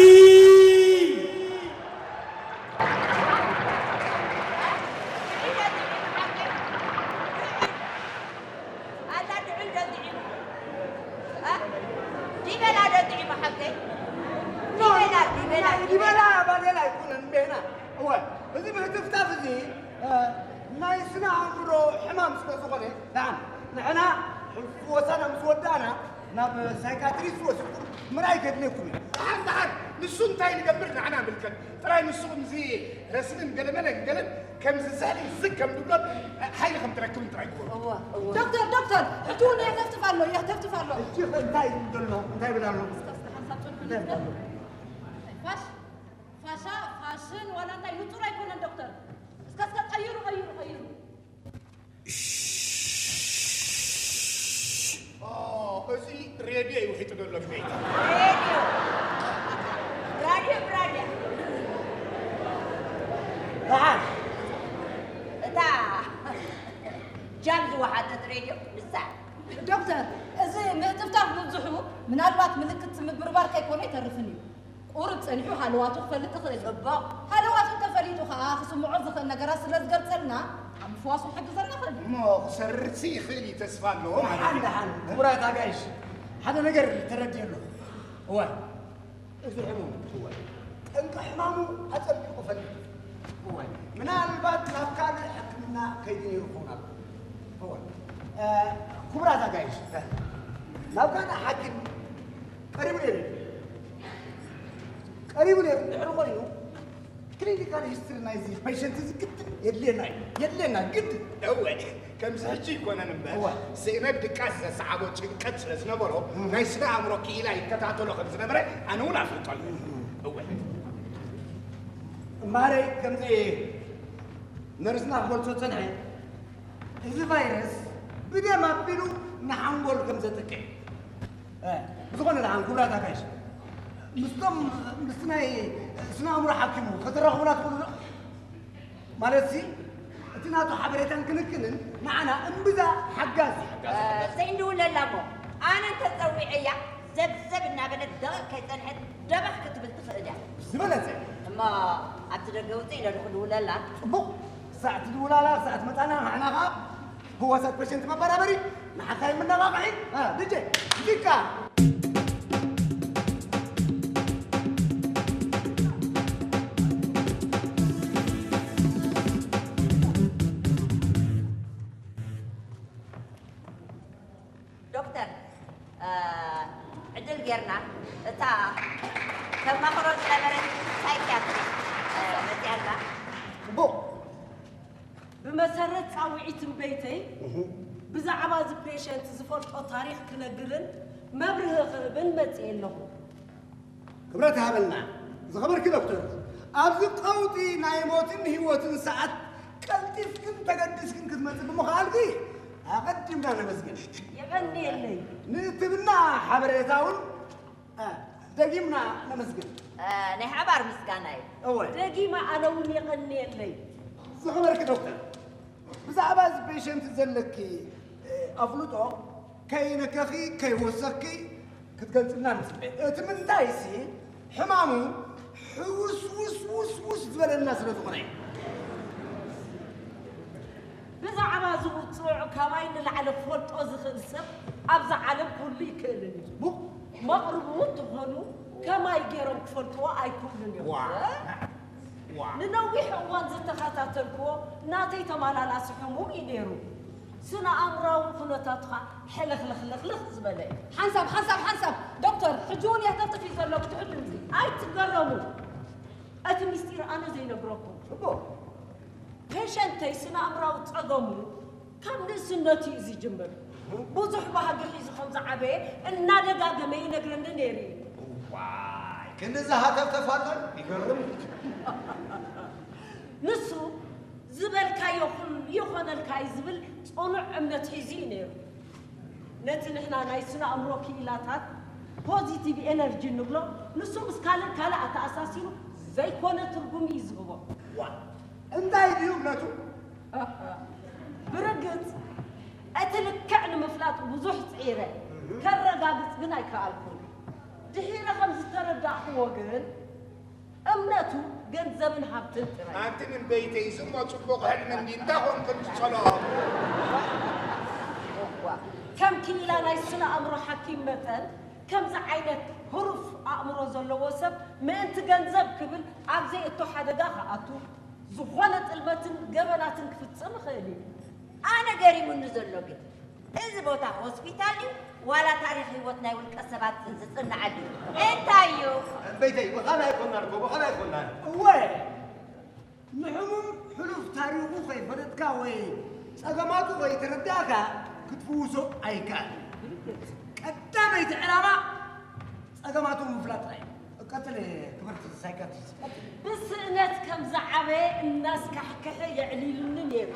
ኣታ ድዑል ዶ ጥዒሙ? እ? ዲበላ ዶ ጥዒሙ ሓቀይ? ኖ፣ ዲበላ፣ ዲበላ፣ ዲበላ፣ ዲበላ። ባዴላ ኣይኮነን፣ እምቤና። እወ፣ እዚ ምህትፍታፍ እዚ፣ እ፣ ናይ ስነ ኣእምሮ ሕማም ስለ ዝኾነ፣ ደሓን፣ ንሕና ፍወሳና ምስ ወዳእና፣ ናብ ሳይካትሪስት ወሲድኩም ምርኣይ ከድልየኩም እዩ። ደሓን፣ ደሓን፣ ንሱ እንታይ ንገብር ንዓና ምልከት። ጥራይ ንስኹም እዚ ረስንን ገለመለን ገለን ከም ዝስሕል ዝግ ከም ዝብሎን ሓይሊ ከም ትረክብን ጥራይ ግበሩ። እወ፣ እወ። ዶክተር፣ ዶክተር፣ ሕጂ እውን የህተፍትፍ ኣሎ፣ የህተፍትፍ ኣሎ። ሕጂ ኸ እንታይ ይብል ዘሎ? እንታይ ይብል ኣሎ? እስከ፣ እስከ ሓንሳብ ጽንሑ እንታይ ይብል ኣሎ? ፋሽ-፣ ፋሻ፣ ፋሽን ዋላ እንታይ ንጹር ኣይኮነን ዶክተር። እስከ፣ እስከ ቀይሩ፣ ቀይሩ፣ ቀይሩ። ኦ፣ እዚ ሬድዮ እዩ ውሒጡ ዘሎ ቤት። ምናልባት ምልክት ምብርባር ከይኮነ ኣይተርፍን እዩ። ቁሩብ ጸኒሑ ሃለዋቱ ክፈልጥ ይኽእል እዩ። ጽቡቕ። ሃለዋቱ እንተፈሊጡ ከኣ ክስምዖ ዝኽእል ነገራት ስለ ዝገልጸልና ኣብ ምፍዋሱ ክሕግዘና ይኽእል እዩ። እሞ ክሰርጽ ይኽእል እዩ ተስፋ ኣለዎ ማለት እዩ። ደሓን ደሓን ክቡራት ኣጋይሽ ሓደ ነገር ተረድየ ኣለኹ። እዋይ እዚ ሕሙም እዋይ ጠንቂ ሕማሙ ኣጸቢቑ ፈሊጡ እዋይ ምናልባት ናብ ካልእ ሕክምና ከይዱ ነይሩ ክኸውን ኣሎ። እዋይ ክቡራት ኣጋይሽ ናብ ካልእ ሓኪም ቀሪቡ ነይሩ ቀሪቡ ነይሩ እንድሕሪ ኮይኑ ክሊኒካል ሂስትሪ ናይዚ ፔሸንት እዚ ግድን የድልየና እዩ የድልየና ግድን እወ ከምዚ ሕጂ ይኮነን እምበር እወ። ስእነት ድቃስ ዘሰዓቦ ጭንቀት ስለ ዝነበሮ ናይ ስነ ኣእምሮ ክኢላ ይከታተሎ ከም ዝነበረ ኣነ እውን ኣፍልጦ ኣለኒ እወ እምበረይ ከምዚ ነርስና ክገልጾ ጸንሐ እዚ ቫይረስ ብደም ኣቢሉ ንሓንጎል ከም ዘጥቅዕ ብዝኾነ ደሓን ክቡራት ኣጋይሽ ምስቶም ምስቲ ናይ ስነ ኣእምሮ ሓኪሙ ከተራኽቡና ትኽእሉ ዶ? ማለት ሲ እቲ ናቱ ሓበሬታን ክንክንን ንዓና እምብዛ ሓጋዚ ዘይንድውለላ እሞ ኣነ እንተፀዊዐያ ዘብዘብ እናበለት ደቂቕ ከይፀንሐት ደበኽ ክትብል ትኽእል እያ ዝበለፀ እሞ ኣብቲ ደገ ውፅእ ኢለ ዶ ክድውለላ ፅቡቕ ክሳዕ ትድውላላ ክሳዕ ትመፃና ንዓና ከዓ ህዋሳት ፔሸንት መበራበሪ ንሓካይ መነቓቕሒ ድጀ ሙዚቃ ዶክተር ዕድል ጌርና እታ ተማኽሮ ዝነበረት ሳይክያትሪ መፅያ ኣላ። ጽቡቕ። ብመሰረት ጻውዒት እምበይተይ ብዛዕባ እዚ ፔሸንት ዝፈልጦ ታሪኽ ክነግርን መብርሂ ክህብን መጽየ ኣለኹ። ክብረት ይሃበልና ዝኸበርኪ ዶክተር፣ ኣብዚ ቀውጢ ናይ ሞትን ህይወትን ሰዓት ቀልጢፍክን ተገዲስክን ክትመጽእ ብምኽኣልኪ ኣቐዲምና ነመስግን። የቐንየለይ። ንእትብና ሓበሬታ እውን ደጊምና ነመስግን። ናይ ሓባር ምስጋና እዩ። እወ። ደጊመ ኣነ እውን የቐንየለይ። ዝኸበርኪ ዶክተር፣ ብዛዕባ እዚ ፔሸንት ዘለኪ ኣፍልጦ ከይነከኺ ከይወሰኽኪ ክትገልጽልና ንጽበ። እቲ ምንታይሲ ሕማሙ ሕውስውስውስውስ ዝበለና ስለ ዝኾነ እዩ። ብዛዕባ እዚ ውጹዕ ካባይ ንላዕሊ ክፈልጦ ዝኽእል ሰብ ኣብዛ ዓለም ክህሉ ኣይክእልን እዩ። ቡ- መቕርቡ እውን ትኾኑ ከማይ ገይሮም ክፈልጥዎ ኣይክእሉን እዮም። ዋ። ዋ። ንነዊሕ እዋን ዝተኸታተልክዎ ናተይ ተመላላሲ ሕሙም እዩ ነይሩ። ስነ ኣእምራዊ ኩነታቱ ኸኣ ሕልኽልኽልኽልኽ ዝበለ እዩ። ሓንሳብ ሓንሳብ ሓንሳብ ዶክተር፣ ሕጂ እውን የህተፍትፍ እዩ ዘሎ ክትሕሉ እዚ። ኣይትገረሙ። እቲ ምስጢር ኣነ ዘይነግረኩም። እቦ። ፔሸንተይ ስነ ኣእምራዊ ጸገሙ ካብ ንእስነቱ እዩ ዝጅምር። ብዙሕ ባህጊ ሒዙ ከም ዝዓበየ እናደጋገመ ይነግረኒ ነይሩ እዩ። ዋይ ክንድዚ ሃተፍተፍ ኣሎ ይገርም። ንሱ ዝበልካዮ ኩሉ ይኾነልካ እዩ ዝብል ጽኑዕ እምነት ሒዙ እዩ ነይሩ። ነቲ ንሕና ናይ ስነ ኣእምሮ ክኢላታት ፖዚቲቭ ኤነርጂ እንብሎ ንሱ ምስ ካልእ ካልእ ኣተኣሳሲሩ ዘይኮነ ትርጉም እዩ ዝህቦ። ዋ እንታይ ድዩ እምነቱ? ብርግጽ እቲ ልክዕ ንምፍላጥ ብዙሕ ጽዒረ ከረጋግጽ ግን ኣይከኣልኩን። ድሒረ ከም ዝተረዳእክዎ ግን እምነቱ ገንዘብን ሃብትን ጥራይ። ኣንቲ ምን በይተይ ዝሞ ጽቡቕ ሕልሚ እንዲ እንታይ ኾንክን ትጸልኦ? እዋ፣ ከም ክኢላ ናይ ስነ ኣእምሮ ሓኪም መጠን ከምዚ ዓይነት ህሩፍ ኣእምሮ ዘለዎ ሰብ ምእንቲ ገንዘብ ክብል ኣብ ዘይእቶ ሓደጋ ክኣቱ ዝኾነ ጥልመትን ገበናትን ክፍጽም ይኽእል እዩ። ኣነ ገሪሙኒ ዘሎ ግን እዚ ቦታ ሆስፒታል ድዩ ዋላ ታሪኽ ህይወት ናይ ውልቀ ሰባት ዝጽንዓሉ እንታይ እዩ? በይተይ ብኻልእ ኣይኮናን እኮ ብኻልእ ኣይኮናን። እወ ንሕሙም ሕሉፍ ታሪኹ ከይፈለጥካ ወይ ጸገማቱ ከይተረዳእካ ክትፍውሶ ኣይከኣልን። ቀዳመይቲ ዕላማ ጸገማቱ ምፍላጥ ጥራይ እዩ። ቀጽሊ ክብርቲ ሳይካትሪስት ቀጽሊ። ብስእነት ከም ዝዓበየ እናስካሕክሐ የዕሊሉኒ ነይሩ።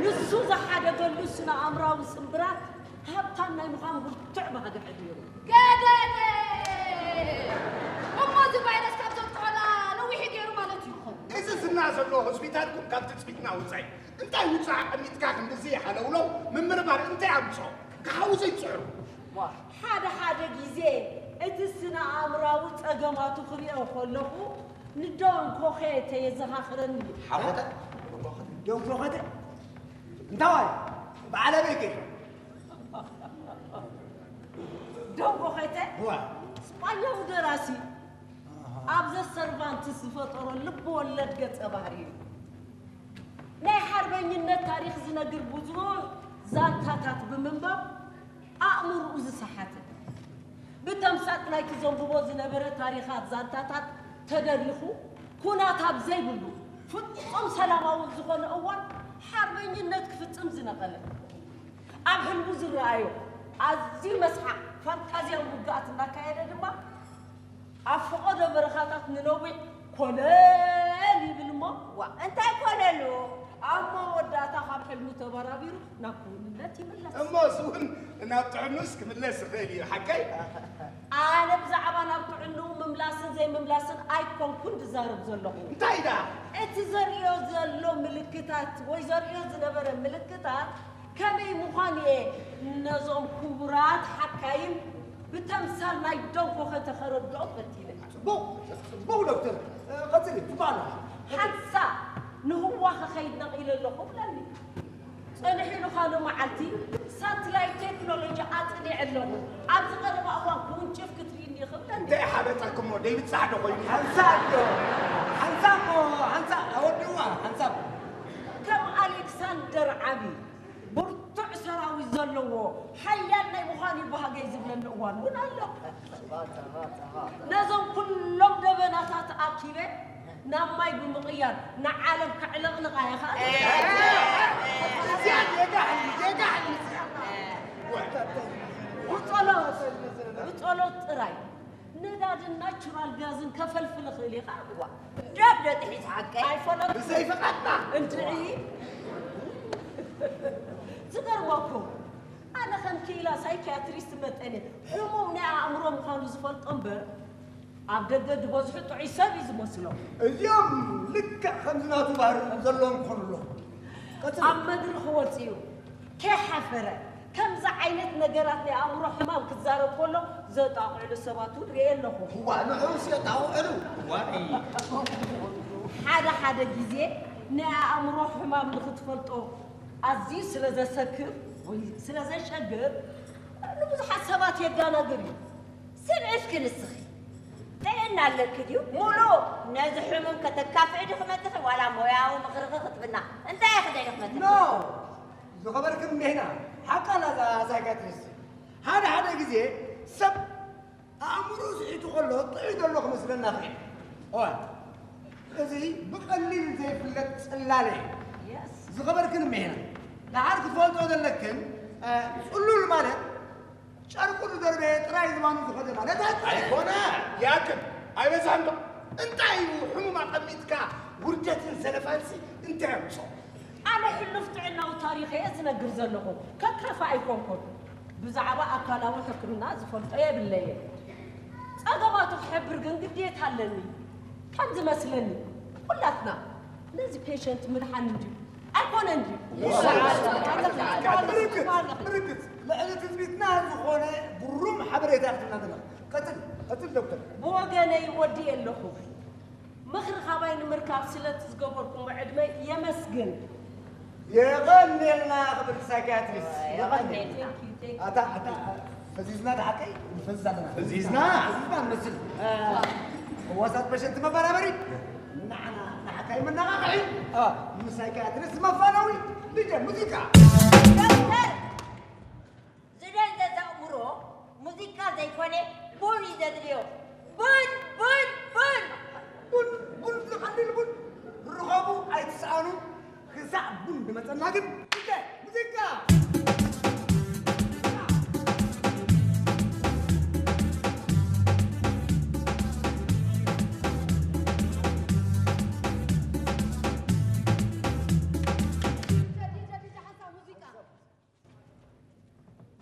ንሱ ዝሓደገሉ ስነ ኣእምራዊ ስምብራት ሃብታም ናይ ምዃን ብርቱዕ ባህጊ ኣሕዲሩ። ገደደ! እሞ እዚ ቫይረስ ካብ ዘጥቅዖና ነዊሑ ገይሩ ማለት እዩ ክኸውን። እዚ ዝና ዘሎ ሆስፒታልኩም ካብ ትጽቢትና ውጻኢ። እንታይ ውጻእ ኣቐሚጥካ ክንድዚ ሓለውለው ምምርማር እንታይ ኣምጽኦ? ክሓዊ ዘይትጽዕሩ። ሓደ ሓደ ግዜ እቲ ስነ ኣእምራዊ ጸገማቱ ክሪኦ ከለኹ ንዶን ኮኼተ የዘኻኽረኒ። ሓወተ? ዶንኮኸተ? እንታዋይ? በዓል ኣበይ ከ? ዶንኮኸተ? እዋ። ስጳኛዊ ደራሲ። ኣሃ። ኣብ ዘ ሰርቫንትስ ዝፈጠሮ ልብ ወለድ ገጸ ባህሪ እዩ። ናይ ሓርበኝነት ታሪኽ ዝነግር ብዙሕ ዛንታታት ብምንባብ ኣእምርኡ ዝሰሓተ። ብተምሳጥ ናይቲ ዘንብቦ ዝነበረ ታሪኻት ዛንታታት ተደሪኹ ኩናት ኣብ ዘይብሉ ፍጹም ሰላማዊ ዝኾነ እዋን ሓርበኝነት ክፍጽም ዝነቐለ። ኣብ ሕልሙ ዝረኣዮ ኣዝዩ መስሓቕ ፋንታዝያዊ ውግኣት እናካየደ ድማ ኣብ ፈቐዶ በረኻታት ንነዊሕ ኮለል ይብል እሞ፣ ዋ፣ እንታይ ኮለሉ? ኣብ መወዳእታ ካብ ሕልሙ ተበራቢሩ ናብ ክውንነት ይምለስ። እሞ እሱ እውን ናብ ጥዕኑስ ክምለስ ይኽእል እዩ፣ ሓቀይ? ኣነ ብዛዕባ ናብ ጥዕንኡ ምምላስን ዘይምምላስን ኣይኮንኩን ዝዛረብ ዘለኹ። እንታይ ደኣ? እቲ ዘርእዮ ዘሎ ምልክታት ወይ ዘርእዮ ዝነበረ ምልክታት ከመይ ምዃን እየ ነዞም ክቡራት ሓካይም ብተምሳል ናይ ዶንኮኸ ተኸረድኦም ፈቲነ። ጽቡቕ፣ ጽቡቕ ዶክተር፣ እ፣ ቀጽሊ፣ ጽቡቕ ኣሎ። ሓንሳእ ንህዋ ክኸይድ ነቒለ ኣለኹ ብለኒ። ጸንሒሉ ካልእ መዓልቲ ሳትላይት ቴክኖሎጂ ኣጽኒዐ ኣለኹ። ኣብዚ ቀረባ እዋን ክውንጭፍ ክትርእይኒ ኢኺ ብለኒ። እንታይ ሓበጠክሞ? ደይብጻሕ ዶ ኮይኑ? ሓንሳእ ዶ? ሓንሳእ እሞ፣ ሓንሳእ ኣወድእዋ፣ ሓንሳእ። ከም ኣሌክሳንደር ዓቢ ብርቱዕ ሰራዊት ዘለዎ ሓያል ናይ ምዃን እዩ ባህገይ ዝብለኒ እዋን እውን ኣሎ። ነዞም ኩሎም ደበናታት ኣኪበ ናብ ማይ ብምቕያር ንዓለም ከዕለቕልቓ እየ ኸኣ። እዚኣ ጌጋ ሕልሚ፣ ጌጋ ሕልሚ እዚኣ። ብጸሎት፣ ብጸሎት ጥራይ ነዳድን ናቹራል ጋዝን ከፈልፍል እኽእል እየ ኸኣ። ዋ፣ ዶብ ዶ ጥሒስ ሓቀይ? ኣይፈለጥኩ። ብዘይ ፍቓድና። እንድዒ። ዝገርመኩም፣ ኣነ ከም ክኢላ ሳይኪያትሪስት መጠን ሕሙም ናይ ኣእምሮ ምዃኑ ዝፈልጦ እምበር፣ ኣብ ደገ ዝበዝሑ ጥዑይ ሰብ እዩ ዝመስሎም። እዚኦም ልክዕ ከምዚ ናቱ ባህሪ ዘለዎም ክኾኑ ኣለዎም። ቀጽሊ። ኣብ መድረኽ ወጺኡ ከይሓፈረ ከምዚ ዓይነት ነገራት ናይ ኣእምሮ ሕማም ክዛረብ ከሎ ዘጣቕዕሉ ሰባት እውን ርእየ ኣለኹ። እዋ፣ ንዑስ የጣቕዕሉ። እዋይ። ሓደ ሓደ ግዜ ናይ ኣእምሮ ሕማም ንኽትፈልጦ ኣዝዩ ስለ ዘሰክፍ ወይ ስለ ዘሸግር ንብዙሓት ሰባት የደናግር እዩ። ስምዒ እስኪ ንስኺ፣ ጥዕና ኣለኪ ድዩ? ሙሉእ። ነዚ ሕሙም ከተካፍዒ ዲኺ መጺኺ ዋላ ሞያዊ ምኽርኺ ክትብና? እንታይ ኢኺ ደሊኺ መጺኺ? ኖ! ዝኸበርክን እኒህና፣ ሓቃ ኣላ እዛ ሳይካትሪስት። ሓደ ሓደ ግዜ ሰብ ኣእምሮ ስሒቱ ከሎ ጥዑይ ዘሎ ክመስለና ይኽእል። እዋ፣ እዚ ብቐሊል ዘይፍለጥ ጽላለ እዩ። የስ። ዝኸበርክን እኒህና፣ ደሓር ክትፈልጦ ዘለክን፣ እ፣ ጽሉል ማለት ጨርቁ ዝደርበየ ጥራይ ዝባኑ ዝኸደ ማለት ኣይኮነን። ኣይኮነ፣ ይኣክል፣ ኣይበዝሐን ዶ? እንታይ እዩ ሕሙም ኣቐሚጥካ ውርደትን ዘለፋንሲ እንታይ ኣምጾ? ኣነ ሕሉፍ ጥዕናዊ ታሪኸ እየ ዝነግር ዘለኹ፣ ከካፋ ኣይኮንኩን። ብዛዕባ ኣካላዊ ሕክምና ዝፈልጦ የብለየ። ጸገማቱ ክሕብር ግን ግዴታ ኣለኒ። ከም ዝመስለኒ፣ ኩላትና ነዚ ፔሸንት ምድሓን እንድዩ ኣይኮነን ድዩ? ርግጽ፣ ርግጽ። ልዕሊ ትጽቢትና ዝኾነ ግሩም ሓበሬታ ክትብልና ዘለኻ። ቀጽል፣ ቀጽል ዶክተር። ብወገነይ ወዲኤ ኣለኹ። ምኽሪ ካባይ ንምርካብ ስለቲ ዝገበርኩሞ ዕድመ የመስግን። የቐንየልና ክብርቲ ሳይክያትሪስት፣ የቐንየልና። Thank you, thank you. ኣታ፣ ኣታ፣ ፈዚዝና ደሓቀይ ንፈዝዝ ኣለና። ፈዚዝና? ፈዚዝና ንመስል። እ፣ ፈዋሳት ፔሸንት መበራበሪ፣ ንዓና ንሓካይ መነቓቕሒ፣ እ፣ ንሳይክያትሪስት መፋነዊ፣ ዲጀ ሙዚቃ። ዶክተር! ዝደንዘዘ ኣእምሮ ሙዚቃ ዘይኮነ ቡን እዩ ዘድልዮ። ቡን፣ ቡን፣ ቡን! ቡን፣ ቡን፣ ዝቐልል ቡን ርኸቡ ኣይትስኣኑ። ክሳዕ ቡን ዝመጸና ግን ግደ ሙዚቃ!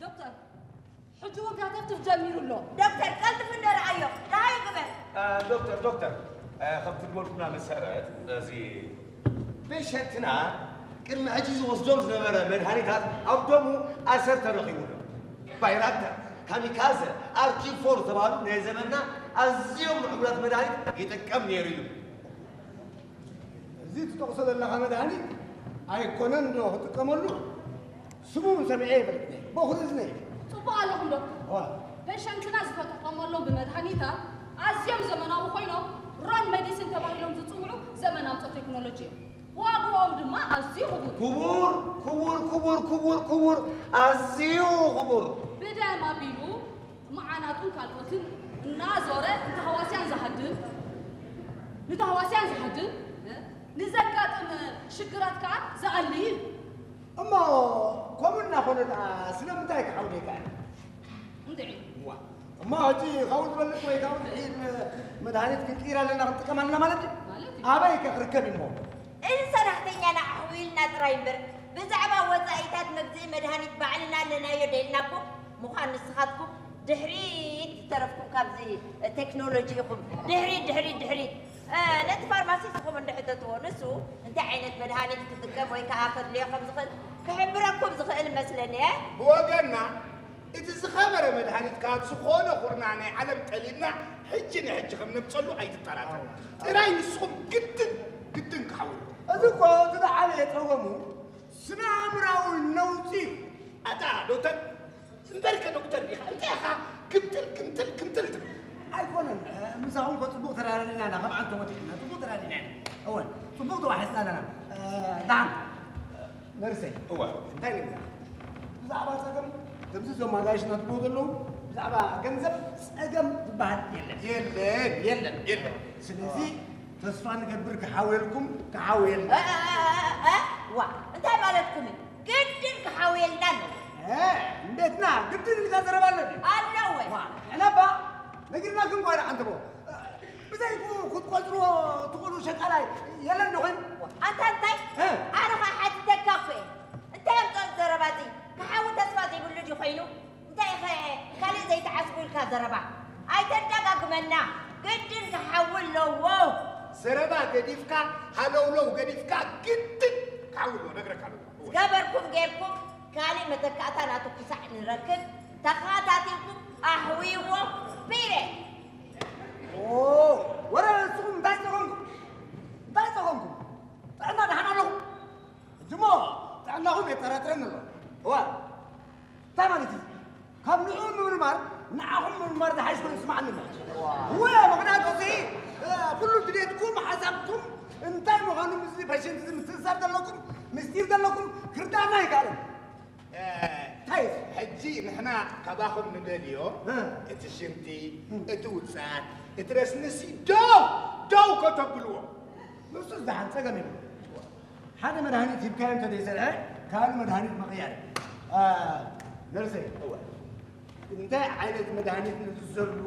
ዶክተር፣ ሕጂ እውን ካተፍትፍ ጀሚሩ ኣሎ። ዶክተር፣ ቀልጥፍ እንዶ ረኣዮ። ደሃይ ግበር። እ፣ ዶክተር፣ ዶክተር፣ እ፣ ከም ትድወልኩና መሰረት፣ እዚ ፔሸንትና ቅድሚ ሕጂ ዝወስዶም ዝነበረ መድሃኒታት ኣብ ደሙ ኣሰር ተረኺቡ ኣሎ። ባይራክተር፣ ካሚካዘ፣ ኣርኪ ፎር ዝተባህሉ ናይ ዘመንና ኣዝዮም ምዕቡላት መድሃኒት ይጥቀም ነይሩ እዩ። እዚ ትጠቕሶ ዘለኻ መድሃኒት ኣይኮነን ዶ ክጥቀመሉ? ስሙ እውን ሰሚዐ ይፈልጥ ነይ። በኹሪ እዝነይ። ጽቡቕ ኣለኹም ዶክተር። ዋ። ፔሸንትና ዝተጠቐመሎም ብመድሃኒታት ኣዝዮም ዘመናዊ ኮይኖም ሮን ሜዲሲን ተባሂሎም ዝጽውዑ ዘመን ኣምጾ ቴክኖሎጂ እዮም። ዋግኦም ድማ ኣዝዩ ክቡር። ክቡር፣ ክቡር፣ ክቡር፣ ክቡር፣ ክቡር፣ ኣዝዩ ክቡር። ብደም ኣቢሉ መዓናጡን ካልኦትን እናዞረ ንተሃዋስያን ዝሃድን፣ ንተሃዋስያን ዝሃድን፣ ንዘጋጥም ሽግራት ከዓ ዝኣሊ እዩ። እሞ ከምኡ እናኾነ ደኣ ስለምንታይ ክሓውል ይከኣል? እንድዒ። እዋ፣ እሞ ሕጂ ካብኡ ዝበልጽ ወይ ካብኡ ዝሕይል መድሃኒት ክንቅይር ኣለና፣ ክንጥቀም ኣለና ማለት እዩ? ማለት እዩ። ኣበይ ከ ክርከብ እዩ እሞ? እዚ ሰራሕተኛና ኣሕዊልና ጥራይ እምበር፣ ብዛዕባ ወጻኢታት መግዝኢ መድሃኒት ባዕልና ኣለናዮ ደልናኩም ምዃን ንስኻትኩም ድሕሪት ዝተረፍኩም ካብዚ ቴክኖሎጂ ኢኹም። ድሕሪት፣ ድሕሪት፣ ድሕሪት። እ፣ ነቲ ፋርማሲስትኹም እንድሕተትዎ፣ ንሱ እንታይ ዓይነት መድሃኒት ክጥቀም ወይ ከኣ ከድልዮ ከም ዝኽእል ክሕብረኩም ዝኽእል እመስለኒ፣ እ? ብወገንና፣ እቲ ዝኸበረ መድሃኒት ካብ ዝኾነ ኹርናዕ ናይ ዓለም ጠሊብና ሕጂ ንሕጂ ከም ነምጸሉ ኣይትጠራጠሩ። ጥራይ ንስኹም ግድን፣ ግድን ክሓውልኩም። እዚ እኮ እቲ ዝዓበየ ጸገሙ ስነ ኣእምራዊ ነውጺ እዩ። ኣታ ዶክተር፣ እምበርከ ዶክተር ዲኻ? እንታይ ኢኻ ግምጥል፣ ግምጥል፣ ግምጥል ትብል? ኣይኮነን፣ እ፣ ምሳኹም እኮ ጽቡቕ ተራዳዲእና ኢና፣ ካብ ዓንቶ ወዲቕና ጽቡቕ ተራዲእና ኢና። እወን፣ ጽቡቕ ተዋሒስና ኣለና። እ፣ ደሓን፣ እ፣ ነርሰይ። እወ። እንታይ ንብላ? ብዛዕባ ጸገም፣ ከምዚ እዞም ኣጋይሽና ትብሉ ዘለዉ፣ ብዛዕባ ገንዘብ ጸገም ዝበሃል የለን። የለን፣ የለን፣ የለን። ስለዚ ተስፋ ንገብር ክሓውየልኩም፣ ክሓውየልና። እ፣ እ፣ እ፣ እ፣ እ፣ ዋ፣ እንታይ ማለትኩም እዩ? ግድን ክሓውየልና ኣለዎ። እ፣ እምቤትና ግድን ኢልካ ዘረባ ኣሎ ድዩ? ኣለዎ። ዋ፣ ንሕና እባ ነጊርናኩም እኮ ኢና ዓንተቦ። ብዘይኩ ክትቆጽርዎ ትኽእሉ ሸቃላይ የለን ዶ ኾይኑ? ኣንታ እንታይ? እ። ኣነ ኸኣ ሓቲተካ እኮ እየ። እንታይ ኣምጽኦ ዘረባ እዚ? ክሓዊ ተስፋ ዘይብሉ ድዩ ኾይኑ? እንታይ ኢኸ ካልእ ዘይተዓስቡ ኢልካ ዘረባ? ኣይተደጋግመና። ግድን ክሓዊ ኣለዎ። ዘረባ ገዲፍካ፣ ሃለውለው ገዲፍካ፣ ግድን ክሓዊ ኣለዎ፣ ነግረካ ኣለኹ። ዝገበርኩም ጌርኩም፣ ካልእ መተካእታ ናቱ ክሳዕ ንረክብ፣ ተኸታቲልኩም ኣሕውይዎ። ፒሬ። ኦ፣ ወረ ንስኹም እንታይ ጸገምኩም? እንታይ ጸገምኩም? ጥዕና ደሓን ኣለኹም? ሕጂ እሞ ጥዕናኹም የጠራጥረኒ ኣሎ። እዋ፣ እንታይ ማለት እዩ? ካብ ንዕኡ ምምርማር ንዓኹም ምምርማር ዝሓይሽ ኮይኑ ይስምዓኒ ኣሎ። እወ፣ ምኽንያቱ እዚ፣ እ፣ ኩሉ ድሌትኩም፣ ሓሳብኩም እንታይ ምዃኑ ምስዚ ፔሸንት እዚ ምትእስሳር ዘለኩም፣ ምስጢር ዘለኩም ክርዳእና ኣይከኣለን። እ፣ እንታይ እዩ? ሕጂ ንሕና ካባኹም ንደልዮ፣ እ። እቲ ሽንቲ፣ እ። እቲ ውጽኣት፣ እቲ ረስንሲ ደው፣ ደው ከተብልዎ። ንሱስ ደሓን ጸገም የብሉን። ሓደ መድሃኒት ሂብካዮ እንተ ዘይሰርሐ፣ ካልእ መድሃኒት ምቕያር። እ፣ ነርሰይ፣ እወ። እንታይ ዓይነት መድሃኒት ንዝዘሉ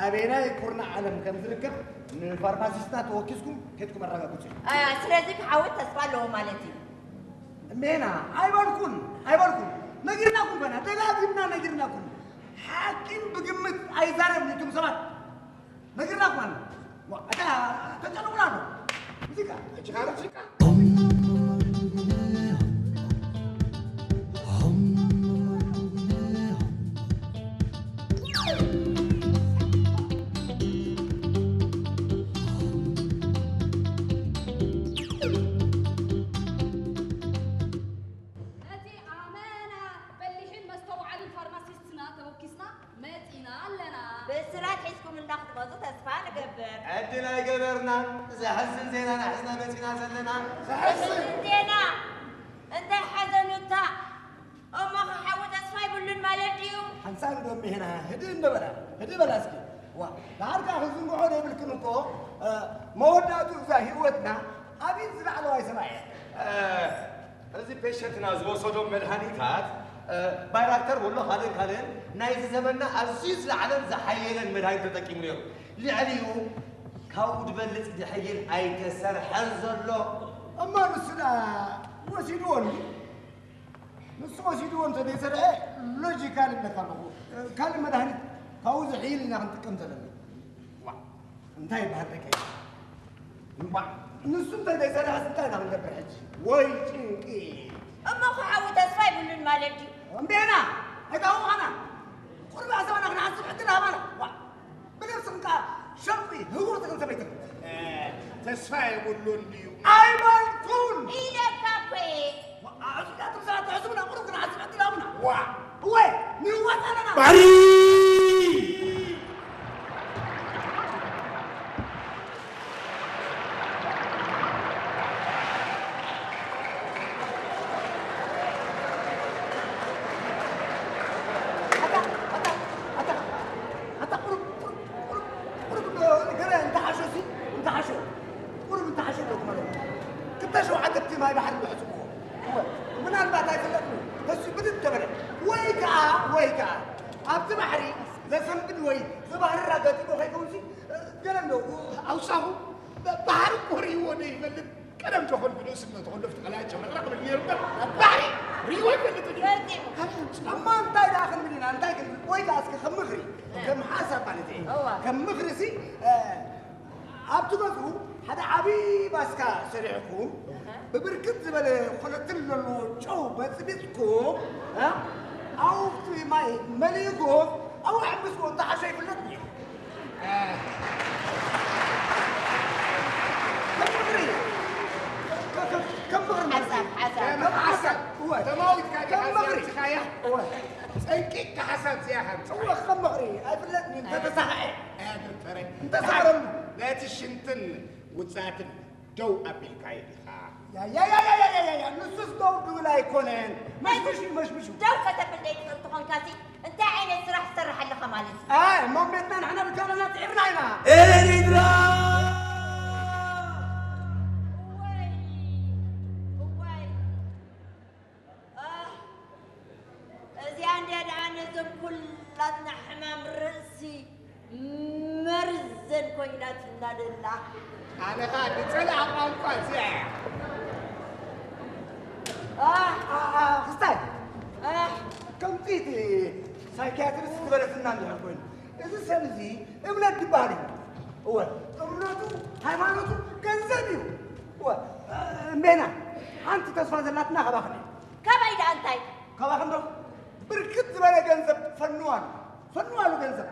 ኣበየናይ ኩርናዕ ዓለም ከም ዝርከብ ንፋርማሲስትና ተወኪስኩም ኬድኩም ኣረጋግጹ። እ፣ ስለዚ ክሓዊ ተስፋ ኣለዎ ማለት እዩ። እሜና፣ ኣይበልኩን፣ ኣይበልኩን። ነጊርናኩም ኮና፣ ደጋጊምና ነጊርናኩም። ሓኪም ብግምት ኣይዛረብን እቱም ሰባት። ነጊርናኩም ኣና። ዋ፣ ኣታ ተጨንቑና ኣሎ። ሙዚቃ። ሙዚቃ፣ ሙዚቃ። ነቲ ኣመና በሊሕን መስተውዓልን ፋርማሲስትና ተወኪስና መጺና ኣለና። ብስራት ሒዝኩምልና ክትመጹ ተስፋ ንገብር። ዕድል ኣይገበርናን። ዘሕዝን ዜና ኢና ሒዝና መጺና ዘለና። ዘሕዝን ዜና። እንታይ ሓዘኑታ? እሞ ኸ ሓዊ ተስፋ ይብሉን ማለት ድዩ? ሓንሳብ ዶ እሜና፣ ህድእ እንዶ በላ፣ ህድእ በላ እስኪ። ዋ፣ ደሓር ከኣ ክዝንግዖ ዘይብልክን እኮ፣ እ፣ መወዳእቱ እዛ ህይወትና ኣብይ ዝለዓለዋይ ሰማይ እያ። እ፣ እዚ ፔሸንትና ዝወሰዶም መድሃኒታት፣ እ፣ ባይራክተር ወሎ ካልእን ካልእን ናይዚ ዘመንና ኣዝዩ ዝለዓለን ዝሓየለን መድሃኒት ተጠቂሙ ነይሩ። ልዕሊኡ ካብኡ ዝበልጽ ዝሕይል ኣይተሰርሐን ዘሎ። እሞ ንሱ ደኣ ወሲድዎ እንዲ? ንሱ ወሲድዎ እንተ ዘይሰርሐ ሎጂካል እብለካ ኣለኹ። ካልእ መድሃኒት ካብኡ ዝሕይል ኢና ክንጥቀም ዘለና። ዋ፣ እንታይ ይበሃል ደቀይ? ዋ፣ ንሱ እንተ ዘይሰርሐስ እንታይ ኢና ክንገብር ሕጂ? ወይ ጭንቂ። እሞ ክሓዊ ተስፋ ይብሉን ማለት ድዩ? እምቤና፣ ኣይታወቓና። ቁሩብ ኣሰባና ክንሓስብ ዕድል ሃባና። ዋ፣ ብነብስኽን ከኣ ሸንቁይ ህውኽቲ ክንሰበይትኽን። እ፣ ተስፋ የብሉን ድዩ? ኣይበልኩን! ኢለካ እኮ እየ። ዋ፣ ኣዕዙብና ትምሳሕ ትሕስቡና ቁሩብ ክንሓስብ ዕድል ሃቡና። ዋ! እወ፣ ንዋጣ ኣለና። ባሕሪ! ኣታ፣ ኣታ፣ ኣታ፣ ኣታ፣ ቁሩብ፣ ቁሩብ፣ ቁሩብ፣ ቁሩብ፣ ገለ እንተሓሸ ሲ፣ እንተሓሸ፣ ቁሩብ እንተሓሸ ዶ ክመለስ። ክልተ ሸውዓተ እቲ ማይ ባሕሪ ዝሕስብዎ። እወ፣ ምናልባት ኣይፍለጥን እዩ። ተሱ ብድድ ተበለ። ወይ ከኣ፣ ወይ ከኣ፣ ኣብቲ ባሕሪ ዘሰንብድ ወይ ዘባህርር ኣጋጢሞ ከይከውንሲ፣ ገለ እንዶ ኣውሳኹ፣ ባ-፣ ባሕሪ እኮ ርእይዎ ዶ ይፈልጥ? ቀደም ተኾን ብንእስነቱ ከሎ ኣብቲ ቀላይ ጨምረቕረቕ ብል ነይሩ እምበር፣ ባሕሪ ርእይዎ ይፈልጥ እዩ። ፈጺሙ። እሞ እንታይ ደኣ ክንብል ኢና? እንታይ ክንብል? ወይ ከኣ እስኪ ከም ምኽሪ፣ ከም ሓሳብ ማለት እዩ። እዋ። ከም ምኽሪ ሲ፣ እ፣ ኣብቲ ገዝኡ ሓደ ዓቢ ባስካ ሰሪሕኩም፣ እህ። ብብርክት ዝበለ ኮለትን ዘለዎ ጨው በጽቢጽኩም፣ እ፣ ኣብቲ ማይ መሊእኩም፣ ኣብኡ ኣሕምስዎ፣ እንተሓሸ ይፍለጥ እዩ። እ። ከም ምኽሪ፣ ከ-፣ ከ-፣ ከም ምኽሪ ማለት እዩ። ሓሳብ፣ ሓሳብ። ከም ሓሳብ፣ እወ። ተማዊትካ ዲኻ ከም ምኽሪ። እዚኣ ኣምጺኻያ? እወ። ጸንቂቕካ ሓሳብ እዚኣ ሃምጽኻ። እወ፣ ከም ምኽሪ። ኣይፍለጥን እዩ፣ እንተተሳኽዐ። ኣያ ዶክተረይ፣ እንተሳረሉ። ነቲ ሽንትን ውጽኣትን ደው ኣቢልካዮ ዲኻ? ያ፣ ያ፣ ያ፣ ንሱስ ደው ድብል ኣይኮነን። መሽምሹ፣ መሽምሹ። ደው ከተብል ደይትኽእል ተኾንካሲ፣ እንታይ ዓይነት ስራሕ ትሰርሕ ኣለኻ ማለት እዩ? ኣይ፣ እሞ ቤትና ንሕና ብቻና ጽዒርና ኢና። ኤሪትራ! እዋይ፣ እዋይ። ኣህ፣ እዚኣ እንድያ ደኣ ነዞም ኩላትና ሕማም ርእሲ መርዘን ኮይናትና ደላ። ኣነ ኸኣ ዝጸልኣ ቋንቋ እዚኣ እያ። ኣህ፣ ኣ-፣ ኣ-፣ ክስታይ፣ ኣህ። ከምቲ እቲ ሳይኪያትሪስት ዝበለትና እንድሕር ኮይኑ፣ እዚ ሰብ እዚ እምነት ዝበሃል እዩ። እወ፣ እምነቱ፣ ሃይማኖቱ ገንዘብ እዩ። እወ፣ እምቤና፣ ሓንቲ ተስፋ ዘላትና ካባኽን እዩ። ካባይ ደኣ እንታይ? ካባኽን ዶ? ብርክት ዝበለ ገንዘብ ፈንዋሉ። ፈንዋሉ ገንዘብ።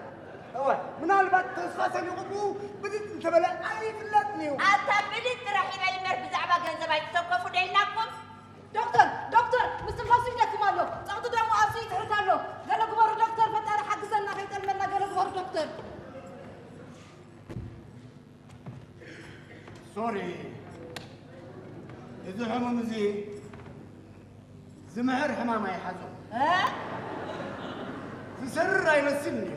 እወ፣ ምናልባት ተስፋ ሰኒቑ ብኡ ብድድ እንተበለ ኣይፍለጥን እዩ። ኣታ ብድድ ጥራሕ ይበል እምበር ብዛዕባ ገንዘብ ኣይትሰከፉ ዶ ኢልናኩም? ዶክተር፣ ዶክተር፣ ምስትንፋሱ ይደክም ኣሎ። ጸቕጢ ደሙ ኣብዝዩ ይትሕት ኣሎ። ገለ ግበሩ ዶክተር፣ ፈጣሪ ሓግዘና፣ ከይጠልመና ገለ ግበሩ ዶክተር። ሶሪ፣ እዚ ሕሙም እዚ ዝምሕር ሕማም ኣይሓዞ። እ? ዝሰርር ኣይመስልን እዩ።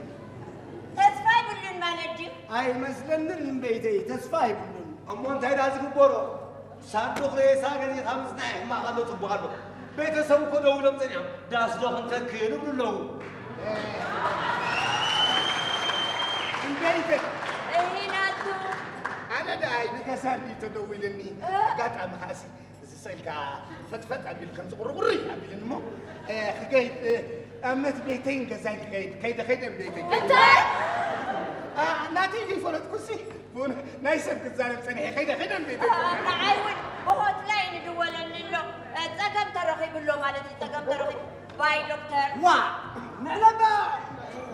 ተስፋ ኣይብሉን ማለት ድዩ? ኣይመስለንን እምበይተይ፣ ተስፋ ኣይብሉን። እሞ እንታይ ደኣ ዝግበሮ? ሳንዱቕ ሬሳ ገሊኻ ምጽናሕ ሕማቕ ኣሎ፣ ጽቡቕ ኣሎ። ቤተሰቡ እኮ ደው ኢሎም ጸኒሖም፣ ዳስ ዶ ክንተክል ይብሉ ኣለዉ። እምበይተይ። እሂ ናቱ። ኣነ ደኣ ንገዛ እንድዩ ተደዊሉኒ። እ? ኣጋጣሚ ከኣሲ እዚ ስእልካ ፈጥፈጥ ኣቢሉ ከምዚ ቁርቁር ኣቢሉኒ እሞ፣ እ፣ ክከይድ፣ እ፣ ኣብ መት ቤተይን ገዛይን ክከይድ፣ ከይደ ከይደ ቤተይ ከይደ። እንታይ? ኣ፣ ናተይ ዘይፈለጥኩሲ፣ ብእውነት ናይ ሰብ ክዛረብ ጸኒሐ፣ ከይደ ከይደ ቤተይ ከይደ። ንዓይ እውን ብሆትላይን ይድወለኒ ኣሎ። እ፣ ጸገም ተረኺቡ ኣሎ ማለት እዩ፣ ጸገም ተረኺቡ። ባይ ዶክተር። ዋ፣ ንዕና እባ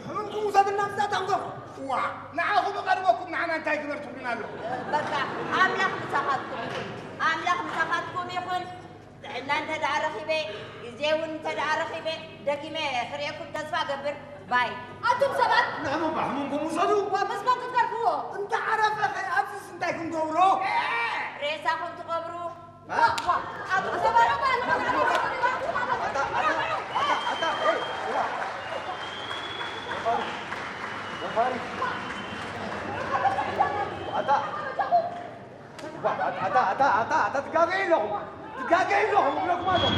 ሕሙምኩም ውሰዱና ምስዛ ታንጎ። ዋ፣ ንዓኹም እቐርበኩም፣ ንዓና እንታይ ግበር ትብሉና ኣለኹም? በቃ፣ ኣምላኽ ምሳኻትኩም ይኹን። ኣምላኽ ምሳኻትኩም ይኹን። ጥዕና እንተ ደኣ ረኺበ፣ ግዜ እውን እንተ ደኣ ረኺበ፣ ደጊመ ክርእየኩም ተስፋ እገብር። ባይ። ኣቱም ሰባት! ንሕሙም እባ ሕሙምኩም ውሰዱ። ዋ፣ በስማን ክትገርፍዎ። እንተ ዓረፈ ኸ ኣብዚስ እንታይ ክንገብሮ? ሬሳኹም ትቐብሩ። ዋ፣ ዋ፣ ኣቱም ሰባት! ኣታ፣ ኣታ፣ ኣታ፣ ኣታ፣ ኤይ፣ ዋ። ነፋሪት፣ ነፋሪት። ኣታ። ዋ፣ ኣታ፣ ኣታ፣ ኣታ፣ ኣታ፣ ኣታ፣ ትጋገዩ ኣለኹም። ትጋገዩ ኣለኹም፣ እብለኩም ኣለኹ።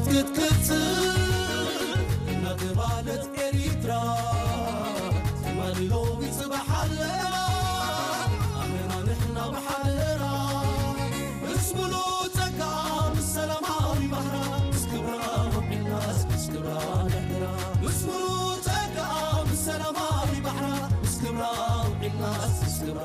ክትክትል እናተባለት ኤሪትራ ትማሊ ሎሚ ጽባሕ ኣለና ኣመና ንሕና ብሓደራ ምስ ሙሉእ ጸጋ ምስ ሰላማዊ ባህራ ምስ ክብራ ውዒልናስ ምስ ክብራ ንሕድራ ምስ ሙሉእ ጸጋ ምስ ሰላማዊ ባህራ ምስ ክብራ ውዒልናስ ምስ ክብራ